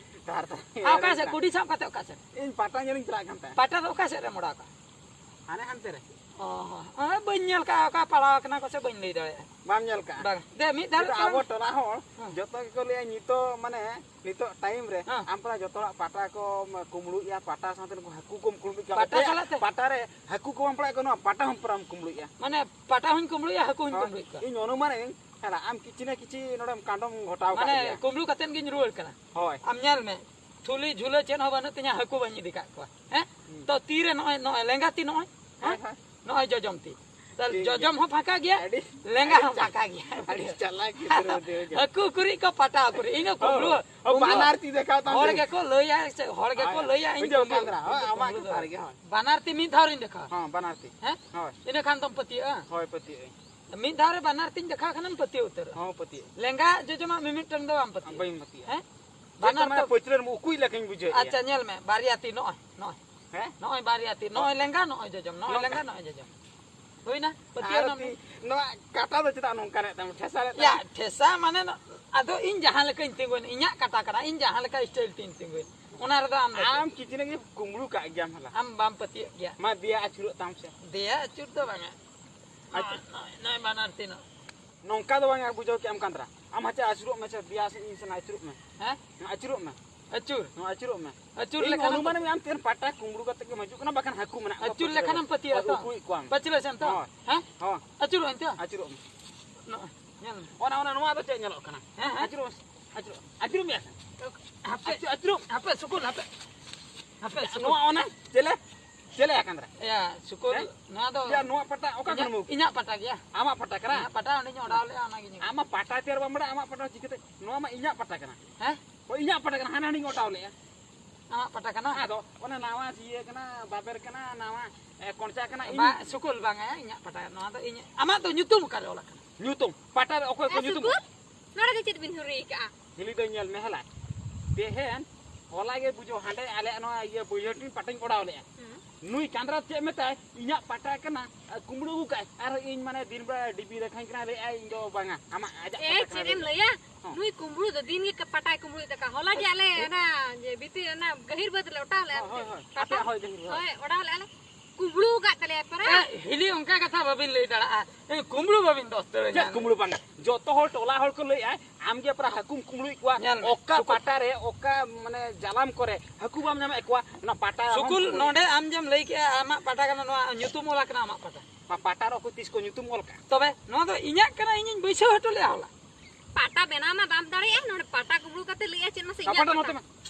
ᱛᱷᱟᱨ ᱛᱷᱟᱨ ᱟᱨ ᱚᱠᱟ ᱥᱮᱫ? ᱠᱩᱰᱤ ᱥᱟᱵ ᱠᱟᱛᱮ ᱚᱠᱟ ᱥᱮᱫ? ᱤᱧ ᱯᱟᱴᱟ ᱧᱮᱞᱤᱧ ᱪᱟᱞᱟᱜ ᱠᱟᱱ ᱛᱟᱦᱮᱸᱫ᱾ ᱯᱟᱴᱟ ᱫᱚ ᱚᱠᱟ ᱥᱮᱫ ᱨᱮᱢ ᱚᱰᱟᱣ ᱠᱟᱜᱼᱟ? ᱦᱟᱱᱮ ᱦᱟᱱᱛᱮ ᱨᱮ᱾ ᱚ, ᱦᱚᱸ, ᱵᱟᱹᱧ ᱧᱮᱞ ᱠᱟᱜᱼᱟ, ᱚᱠᱟ ᱯᱟᱲᱟᱣ ᱟᱠᱟᱱᱟ ᱠᱚ ᱥᱮ ᱵᱟᱹᱧ ᱞᱟᱹᱭ ᱫᱟᱲᱮᱭᱟᱜᱼᱟ᱾ ᱵᱟᱢ ᱧᱮᱞ ᱠᱟᱜᱼᱟ? ᱵᱟᱝ᱾ ᱫᱮ, ᱢᱤᱫ ᱫᱷᱟᱣ ᱪᱮᱫᱟᱜ ᱟᱵᱚ ᱴᱚᱞᱟ ᱦᱚᱲ ᱦᱮᱸ᱾ ᱡᱚᱛᱚ ᱜᱮᱠᱚ ᱞᱟᱹᱭᱟ ᱱᱤᱛᱚᱜ, ᱢᱟᱱᱮ, ᱱᱤᱛᱚᱜ time ᱨᱮ ᱦᱮᱸ᱾ ᱟᱢ ᱯᱟᱲᱟ ᱡᱚᱛᱚ ᱦᱚᱲᱟᱜ ᱯᱟᱴᱟ ᱠᱚ ᱠᱩᱢᱵᱽᱲᱩᱭᱮᱫᱼᱟ, ᱯᱟᱴᱟ ᱥᱟᱶᱛᱮ ᱱᱩᱠᱩ ᱦᱟᱹᱠᱩ ᱠᱚᱢ ᱠᱩᱢᱵᱽᱲᱩᱭᱮᱫ ᱠᱚᱣᱟ᱾ ᱯᱟᱴᱟ ᱪᱮᱫ? ᱥᱟᱞᱟᱜ ᱛᱮ? ᱯᱟᱴᱟ ᱨᱮ ᱦᱟᱹᱠᱩ ᱠᱚ ᱵᱟᱢ ᱯᱟᱲᱟᱜ ᱠᱚᱣᱟ, ᱱᱚᱣᱟ ᱯᱟᱴᱟ ᱦᱚᱸ ᱯᱩᱨᱟᱹᱢ ᱠᱩᱢᱵᱽᱲᱩᱭᱮᱫᱼᱟ᱾ ᱢᱟᱱᱮ, ᱯᱟᱴᱟ ᱦᱚᱸᱧ ᱠᱩᱢᱵᱽᱲᱩᱭᱟ, ᱦᱟᱹᱠᱩ ᱦᱚᱸᱧ ᱦᱳᱭ᱾ ᱠᱩᱢᱵᱽᱲᱩᱭᱮᱫ ᱠᱚᱣᱟ᱾ ᱤᱧ ᱚᱱᱩᱢᱟᱱᱟᱹᱧ, ᱦᱮᱸ, ᱟᱢ ᱠᱤᱪᱷᱤ ᱱᱟ ᱠᱤᱪᱷᱤ ᱱᱚᱰᱮᱢ ᱠᱟᱸᱰᱚᱢ ᱜᱷᱚᱴᱟᱣ ᱠᱟᱜ ᱢᱟᱱᱮ, ᱜᱮᱭᱟ᱾ ᱠᱩᱢᱵᱽᱲᱩ ᱠᱟᱛᱮᱫ ᱜᱤᱧ ᱨᱩᱣᱟᱹᱲ ᱠᱟᱱᱟ᱾ ᱦᱳᱭ᱾ ᱟᱢ ᱧᱮᱞ ᱢᱮ, ᱛᱷᱩᱞᱤ ᱡᱷᱩᱞᱟᱹ ᱪᱮᱫ ᱦᱚᱸ ᱵᱟᱹᱱᱩᱜ ᱛᱤᱧᱟ, ᱦᱟᱹᱠᱩ ᱵᱟᱹᱧ ᱤᱫᱤ ᱠᱟᱜ ᱠᱚᱣᱟ᱾ ᱦᱮᱸ? ᱦᱩᱸ᱾ ᱛᱚ ᱛᱤᱨᱮ ᱱᱚᱜᱼᱚᱭ, ᱱᱚᱜᱼᱚᱭ ᱞᱮᱸᱜᱟ ᱛᱤ ᱱᱚᱜᱼᱚᱭ, ᱦᱮᱸ? ᱦᱳᱭ, ᱦᱳᱭ᱾ ᱱᱚᱜᱼᱚᱭ ᱡᱚᱡᱚᱢ ᱛᱤ᱾ ᱛᱟᱦᱞᱮ ᱴᱷᱤᱠ ᱡᱚᱡᱚᱢ ᱜᱮᱭᱟ᱾ ᱦᱚᱸ ᱯᱷᱟᱸᱠᱟ ᱜᱮᱭᱟ, ᱟᱹᱰᱤ, ᱞᱮᱸᱜᱟ ᱟᱹᱰᱤ ᱦᱚᱸ ᱪᱟ-, ᱯᱷᱟᱸᱠᱟ ᱜᱮᱭᱟ᱾ ᱟᱹᱰᱤ ᱪᱟᱞᱟᱠ ᱜᱤᱫᱽᱨᱟᱹ ᱫᱮ, ᱦᱳᱭ᱾ ᱦᱟᱹᱠᱩ ᱩᱠᱩᱨᱤᱡ ᱠᱚ ᱯᱟᱴᱟ ᱩᱠᱩᱨᱤᱡ᱾ ᱤᱧ ᱫᱚ ᱠᱩᱢᱵᱽᱲᱩ, ᱚ, ᱚ, ᱠᱩᱢᱵᱽᱲᱩ᱾ ᱵᱟᱱᱟᱨ ᱛᱤ ᱫᱮᱠᱷᱟᱣ ᱛᱟᱢ ᱦᱚᱲ ᱫᱮ᱾ ᱜᱮᱠᱚ ᱞᱟᱹᱭᱟ, ᱥᱮ ᱦᱚᱲ ᱜᱮᱠᱚ ᱦᱳᱭ, ᱞᱟᱹᱭᱟ, ᱤᱧ ᱵᱩᱡᱷᱟᱹᱣ ᱠᱩᱢᱵᱽᱲᱩ ᱠᱟᱱ ᱫᱚ᱾ ᱛᱟᱦᱮᱱᱟ᱾ ᱦᱳᱭ, ᱟᱢᱟᱜ ᱠᱩᱢᱵᱽᱲᱩ ᱠᱟᱛᱷᱟ ᱫᱚ᱾ ᱨᱮᱜᱮ, ᱦᱳᱭ᱾ ᱵᱟᱱᱟᱨ ᱛᱤ ᱢᱤᱫ ᱫᱷᱟᱣ ᱨᱤᱧ ᱫᱮᱠᱷᱟᱣᱟ᱾ ᱦᱚᱸ, ᱵᱟᱱᱟᱨ ᱛᱤ᱾ ᱦᱮᱸ? ᱦᱳᱭ᱾ ᱤᱱᱟᱹ ᱠᱷᱟᱱ ᱫᱚᱢ ᱯᱟᱹᱛᱭᱟᱹᱜᱼᱟ? ᱦᱳᱭ, ᱯᱟᱹᱛᱭᱟᱹᱜ ᱟᱹᱧ᱾ ᱢᱤᱫ ᱫᱷᱟᱣ ᱨᱮ ᱵᱟᱱᱟᱨ ᱛᱤᱧ ᱫᱮᱠᱷᱟᱣ ᱠᱷᱟᱱᱮᱢ ᱯᱟᱹᱛᱭᱟᱹᱣ ᱩᱛᱟᱹᱨᱚᱜᱼᱟ᱾ ᱦᱚᱸ, ᱯᱟᱹᱛᱭᱟᱹᱜ᱾ ᱞᱮᱸᱜᱟ ᱡᱚᱡᱚᱢᱟᱜ ᱢᱤᱢᱤᱫᱴᱟᱝ ᱫᱚ ᱵᱟᱢ ᱯᱟᱹᱛᱭᱟᱹᱜᱼᱟ᱾ ᱵᱟᱹᱧ ᱯᱟᱹᱛᱭᱟᱹᱜᱼᱟ᱾ ᱦᱮᱸ? ᱡᱮ ᱵᱟᱱᱟᱨ ᱛᱟᱨᱢᱟᱱᱮ ᱛᱚ ᱯᱟᱹᱪᱨᱟᱹ ᱨᱮ ᱩᱠᱩᱡ ᱞᱮᱠᱟᱧ ᱵᱩᱡᱷᱟᱹᱣᱮᱫᱼᱟ᱾ ᱟᱪᱪᱷᱟ, ᱧᱮᱞ ᱢᱮ, ᱵᱟᱨᱭᱟ ᱛᱤ ᱱᱚᱜᱼᱚᱭ, ᱱᱚᱜᱼᱚᱭ᱾ ᱦᱮᱸ? ᱱᱚᱜᱼᱚᱭ ᱵᱟᱨᱭᱟ ᱛᱤ, ᱱᱚᱜᱼᱚᱭ ᱞᱮᱸᱜᱟ, ᱱᱚᱜᱼᱚᱭ ᱡᱚᱡᱚᱢ, ᱱᱚᱜᱼᱚᱭ ᱱᱚᱝᱠᱟ᱾ ᱞᱮᱸᱜᱟ, ᱱᱚᱜᱼᱚᱭ ᱡᱚᱡᱚᱢ᱾ ᱦᱩᱭᱱᱟ? ᱯᱟᱹᱛᱭᱟᱹᱣ ᱟᱨ ᱮᱱᱟᱢ ᱛᱤ, ᱱᱤᱛ? ᱱᱚᱣᱟ ᱠᱟᱴᱟ ᱫᱚ ᱪᱮᱫᱟᱜ ᱱᱚᱝᱠᱟᱱᱟᱜ ᱛᱟᱢ? ᱴᱷᱮᱥᱟ ᱨᱮ ᱭᱟ, ᱛᱟᱢ? ᱴᱷᱮᱥᱟ ᱢᱟᱱᱮ ᱱᱚ-, ᱟᱫᱚ ᱤᱧ ᱡᱟᱦᱟᱸ ᱞᱮᱠᱟᱧ ᱛᱤᱸᱜᱩᱭᱮᱱ, ᱤᱧᱟᱹᱜ ᱠᱟᱴᱟ ᱠᱟᱱᱟ, ᱤᱧ ᱡᱟᱦᱟᱸ ᱞᱮᱠᱟ style ᱛᱤᱧ ᱛᱤᱸᱜᱩᱭᱮᱱ, ᱚᱱᱟ ᱨᱮᱫᱚ ᱟᱢ ᱫᱚ ᱪᱮᱫ? ᱟᱢ ᱠᱤᱪᱷᱩ ᱜᱮ ᱠᱩᱢᱵᱽᱲᱩ ᱠᱟᱜ ᱜᱮᱭᱟᱢ ᱦᱟᱞᱟ᱾ ᱟᱢ ᱵᱟᱢ ᱯᱟᱹᱛᱭᱟᱹᱜ ᱜᱮᱭᱟ᱾ ᱢᱟ ᱫᱮᱭᱟ ᱟᱹᱪᱩᱨᱚᱜ ᱛᱟᱢ ᱥᱮ᱾ ᱫᱮᱭᱟ ᱟᱹᱪᱩᱨ ᱫᱚ ᱵᱟᱝᱟ᱾ ᱟᱪᱪᱷᱟ᱾ ᱱᱚᱜᱼᱚᱭ, ᱱᱚᱜᱼᱚᱭ, ᱱᱚᱜᱼᱚᱭ ᱵᱟᱱᱟᱨ ᱛᱤ ᱱᱚᱜᱼᱚᱭ᱾ ᱱᱚᱝᱠᱟ ᱫᱚ ᱵᱟᱝᱟ, ᱵᱩᱡᱷᱟᱹᱣ ᱠᱮᱜ ᱟᱢ ᱠᱟᱱᱫᱽᱨᱟ᱾ ᱟᱢ ᱦᱟᱪᱮ ᱟᱹᱪᱩᱨᱚᱜ ᱢᱮ ᱥᱮ, ᱫᱮᱭᱟ ᱥᱮᱫ ᱤᱧ ᱥᱮᱱᱟ, ᱟᱹᱪᱩᱨᱚᱜ ᱢᱮ᱾ ᱦᱮᱸ? ᱟᱹᱪᱩᱨᱚᱜ ᱢᱮ᱾ ᱟᱹᱪᱩᱨ? ᱦᱚᱸ, ᱟᱹᱪᱩᱨᱚᱜ ᱢᱮ᱾ ᱟᱹᱪᱩᱨ ᱤᱧ ᱞᱮᱠᱷᱟᱱ ᱚᱱᱩᱢᱟᱱ ᱫᱚ ᱢᱮ ᱟᱢ ᱛᱮᱦᱮᱧ ᱯᱟᱴᱟ ᱠᱩᱢᱵᱽᱲᱩ ᱠᱟᱛᱮ ᱜᱮᱢ ᱦᱤᱡᱩᱜ ᱠᱟᱱᱟ, ᱵᱟᱠᱷᱟᱱ ᱦᱟᱹᱠᱩ ᱢᱮᱱᱟᱜ ᱠᱚᱣᱟ ᱟᱹᱪᱩᱨ ᱯᱟᱪᱮ ᱞᱮᱠᱷᱟᱱᱮᱢ ᱨᱮ᱾ ᱯᱟᱹᱛᱭᱟᱹᱜᱼᱟ ᱦᱳᱭ, ᱛᱚ? ᱩᱠᱩᱭᱮᱫ ᱠᱚᱣᱟᱢ᱾ ᱯᱟᱹᱪᱷᱞᱟᱹ ᱥᱮᱱ ᱛᱚ? ᱦᱳᱭ᱾ ᱦᱮᱸ? ᱦᱳᱭ᱾ ᱟᱹᱪᱩᱨᱚᱜ ᱟᱹᱧ ᱛᱚ? ᱟᱹᱪᱩᱨᱚᱜ ᱢᱮ᱾ ᱱᱚᱜᱼᱚᱭ, ᱧᱮᱞ ᱢᱮ᱾ ᱚᱱᱟ, ᱚᱱᱟ, ᱱᱚᱣᱟ ᱫᱚ ᱪᱮᱫ ᱧᱮᱞᱚᱜ ᱠᱟᱱᱟ? ᱦᱮᱸ, ᱦᱮᱸ᱾ ᱟᱹᱪᱩᱨᱚᱜ ᱢᱮ᱾ ᱟᱹᱪᱩᱨᱚᱜ, ᱟᱹᱪᱩᱨᱚᱜ ᱢᱮᱭᱟ ᱥᱮ? ᱦᱟᱯᱮ, ᱟᱹᱪᱩᱨ, ᱟᱹᱪᱩᱨᱚᱜ᱾ ᱦᱟᱯᱮ, ᱥᱩᱠᱩᱞ, ᱦᱟᱯᱮ᱾ ᱦᱟᱯᱮ, ᱥᱩᱠᱩᱞ᱾ ᱱᱚᱣᱟ, ᱚᱱᱟ, ᱪᱮᱞᱮ? ᱪᱮᱫ ᱞᱮᱠᱟ ᱠᱟᱱ ᱫᱟᱨᱟ? ᱭᱟ, ᱥᱩᱠᱚᱞ, ᱦᱮᱸ? ᱱᱚᱣᱟ ᱫᱚ ᱭᱟ, ᱱᱚᱣᱟ ᱯᱟᱴᱟ ᱚᱠᱟ ᱤᱧᱟᱹᱜ, ᱠᱷᱚᱱ ᱮᱢ ᱟᱹᱜᱩ? ᱤᱧᱟᱹᱜ ᱯᱟᱴᱟ ᱜᱮᱭᱟ᱾ ᱟᱢᱟᱜ ᱯᱟᱴᱟ ᱠᱟᱱᱟ? ᱤᱧᱟᱹᱜ ᱯᱟᱴᱟ ᱚᱸᱰᱮᱧ ᱚᱰᱟᱣ ᱞᱮᱜᱼᱟ, ᱚᱱᱟᱜᱤᱧ ᱟᱹᱜᱩ᱾ ᱟᱢᱟᱜ ᱯᱟᱴᱟ ᱛᱮᱭᱟᱨ ᱵᱟᱢ ᱵᱟᱲᱟᱭᱟ, ᱟᱢᱟᱜ ᱯᱟᱴᱟ ᱪᱤᱠᱟᱹᱛᱮ? ᱱᱚᱣᱟ ᱢᱟ ᱤᱧᱟᱹᱜ ᱯᱟᱴᱟ ᱠᱟᱱᱟ᱾ ᱦᱮᱸ? ᱦᱳᱭ, ᱤᱧᱟᱹᱜ ᱯᱟᱴᱟ ᱠᱟᱱᱟ, ᱦᱟᱱᱮ ᱦᱟᱸᱰᱮᱧ ᱚᱰᱟᱣ ᱞᱮᱜᱼᱟ᱾ ᱟᱢᱟᱜ ᱯᱟᱴᱟ ᱠᱟᱱᱟ? ᱟᱫᱚ ᱚᱱᱟ ᱱᱟᱣᱟ ᱤᱭᱟᱹ ᱠᱟᱱᱟ, ᱵᱟᱵᱮᱨ ᱠᱟᱱᱟ, ᱱᱟᱣᱟ, ᱮ, ᱠᱚᱧᱪᱟ ᱠᱟᱱᱟ, ᱤᱧ ᱵᱟ, ᱥᱩᱠᱚᱞ ᱵᱟᱝᱟ, ᱤᱧᱟᱹᱜ ᱯᱟᱴᱟ᱾ ᱱᱚᱣᱟ ᱫᱚ ᱤᱧ, ᱟᱢᱟᱜ ᱫᱚ ᱧᱩᱛᱩᱢ ᱚᱠᱟᱨᱮ ᱚᱞ ᱟᱠᱟᱱᱟ? ᱧᱩᱛᱩᱢ? ᱯᱟᱴᱟ ᱨᱮ ᱚᱠᱚᱭ ᱠᱚ ᱦᱮᱸ, ᱧᱩᱛᱩᱢ? ᱥᱩᱠᱚᱞ? ᱱᱚᱰᱮ ᱫᱚ ᱪᱮᱫ ᱵᱤᱱ ᱦᱩᱨᱤ ᱟᱠᱟᱜᱼᱟ? ᱦᱤᱞᱤ ᱫᱚ ᱧᱮᱞ ᱢᱮ ᱦᱮᱞᱟ᱾ ᱛᱮᱦᱮᱧ ᱦᱚᱞᱟ ᱜᱮ ᱵᱩᱡᱷᱟᱹᱣ, ᱦᱟᱸᱰᱮ ᱟᱞᱮᱭᱟᱜ ᱱᱚᱣᱟ ᱤᱭᱟᱹ ᱵᱟᱹᱭᱦᱟᱹᱲ ᱴᱷᱮᱱ ᱯᱟᱴᱟᱧ ᱚᱰᱟᱣ ᱞᱮᱜᱼᱟ᱾ ᱦᱩᱸ᱾ ᱱᱩᱭ ᱠᱟᱸᱫᱽᱨᱟ ᱪᱮᱫ ᱢᱮᱛᱟᱭ, ᱤᱧᱟᱜ ᱯᱟᱴᱟ ᱠᱟᱱᱟ, ᱟᱨ ᱠᱩᱢᱵᱽᱲᱩ ᱟᱹᱜᱩ ᱠᱟᱜᱼᱟᱭ᱾ ᱟᱨ ᱤᱧ ᱢᱟᱱᱮ ᱫᱤᱱ ᱵᱮᱲᱟ ᱰᱤᱵᱤ ᱨᱮᱠᱷᱟᱧ ᱠᱟᱱᱟ, ᱞᱟᱹᱭᱮᱜᱼᱟᱭ ᱤᱧ ᱫᱚ ᱵᱟᱝᱟ, ᱟᱢᱟᱜ, ᱟᱡᱟᱜ ᱮ, ᱯᱟᱴᱟ ᱠᱟᱱᱟ ᱪᱮᱫ ᱮᱢ ᱞᱟᱹᱭᱟ? ᱞᱟᱹᱭᱟ? ᱦᱚᱸ᱾ ᱱᱩᱭ ᱠᱩᱢᱵᱽᱲᱩ ᱫᱚ ᱫᱤᱱ ᱜᱮ ᱯᱟᱴᱟᱭ ᱠᱩᱢᱵᱽᱲᱩᱭᱮᱫ ᱛᱟᱠᱚᱣᱟ᱾ ᱦᱚᱞᱟ ᱜᱮ ᱟᱞᱮ ᱚᱱᱟ ᱡᱮ ᱵᱤᱛᱤ ᱚᱱᱟ ᱜᱟᱹᱦᱤᱨ ᱵᱟᱹᱫᱽ ᱞᱮ ᱚᱴᱟᱣ ᱞᱮᱜᱼᱟ᱾ ᱦᱳᱭ, ᱦᱳᱭ, ᱦᱳᱭ᱾ ᱯᱟᱴᱟ᱾ ᱟᱯᱮᱭᱟᱜ ᱦᱳᱭ, ᱜᱟᱹᱦᱤᱨ ᱵᱟᱹᱫᱽ᱾ ᱦᱳᱭ, ᱚᱰᱟᱣ ᱞᱮᱜᱼᱟ ᱞᱮ᱾ ᱠᱩᱢᱵᱽᱲᱩ ᱟᱠᱟᱫ ᱛᱟᱞᱮᱭᱟ ᱯᱟᱨᱟ᱾ ᱮ, ᱦᱤᱞᱤ, ᱚᱱᱠᱟ ᱠᱟᱛᱷᱟ ᱵᱟᱵᱤᱱ ᱞᱟᱹᱭ ᱫᱟᱲᱮᱭᱟᱜᱼᱟ᱾ ᱮ, ᱠᱩᱢᱵᱽᱲᱩ ᱵᱟᱵᱤᱱ ᱫᱚᱥ ᱫᱟᱲᱮᱭᱟᱜᱼᱟ᱾ ᱪᱮᱫ ᱠᱩᱢᱵᱽᱲᱩ ᱵᱟᱝᱟ? ᱡᱚᱛᱚ ᱦᱚᱲ ᱴᱚᱞᱟ ᱦᱚᱲ ᱠᱚ ᱞᱟᱹᱭᱮᱜᱼᱟ, ᱟᱢ ᱜᱮ ᱯᱟᱨᱟ ᱦᱟᱹᱠᱩᱢ ᱠᱩᱢᱵᱽᱲᱩᱭᱮᱫ ᱠᱚᱣᱟ᱾ ᱧᱮᱞ ᱢᱮ, ᱚᱠᱟ ᱥᱩᱠᱩᱞ᱾ ᱯᱟᱴᱟ ᱨᱮ, ᱚᱠᱟ ᱢᱟᱱᱮ ᱡᱟᱞᱟᱢ ᱠᱚᱨᱮ ᱦᱟᱹᱠᱩ ᱵᱟᱢ ᱧᱟᱢᱮᱫ ᱠᱚᱣᱟ, ᱚᱱᱟ ᱯᱟᱴᱟ ᱵᱟᱢ ᱥᱩᱠᱩᱞ, ᱠᱩᱢᱵᱽᱲᱩᱭᱮᱫ ᱱᱚᱰᱮ ᱟᱢ ᱡᱮᱢ ᱞᱟᱹᱭ ᱠᱮᱜᱼᱟ, ᱟᱢᱟᱜ ᱯᱟᱴᱟ ᱠᱟᱱᱟ, ᱱᱚᱣᱟ ᱧᱩᱛᱩᱢ ᱚᱞ ᱟᱠᱟᱱᱟ ᱟᱢᱟᱜ ᱯᱟᱴᱟ᱾ ᱯᱟ-, ᱯᱟᱴᱟ ᱨᱮ ᱚᱠᱚᱭ ᱛᱤᱥ ᱠᱚ ᱧᱩᱛᱩᱢ ᱚᱞ ᱠᱟᱜᱼᱟ? ᱛᱚᱵᱮ ᱱᱚᱣᱟ ᱫᱚ ᱤᱧᱟᱹᱜ ᱠᱟᱱᱟ, ᱤᱧᱤᱧ ᱵᱟᱹᱭᱥᱟᱹᱣ ᱦᱚᱴᱚ ᱞᱮᱜᱼᱟ ᱦᱚᱞᱟ᱾ ᱯᱟᱴᱟ ᱵᱮᱱᱟᱣ ᱢᱟ ᱵᱟᱢ ᱫᱟᱲᱮᱭᱟᱜᱼᱟ, ᱱᱚᱰᱮ ᱯᱟᱴᱟ ᱠᱩᱢᱵᱽᱲᱩ ᱠᱟᱛᱮ ᱞᱟᱹᱭᱮᱜᱼᱟ ᱪᱮᱫ ᱢᱟᱥᱮ ᱤᱧᱟᱹᱜ ᱯᱟᱴᱟ ᱯᱟᱴᱟ᱾ ᱱᱚᱛᱮ ᱢᱮ᱾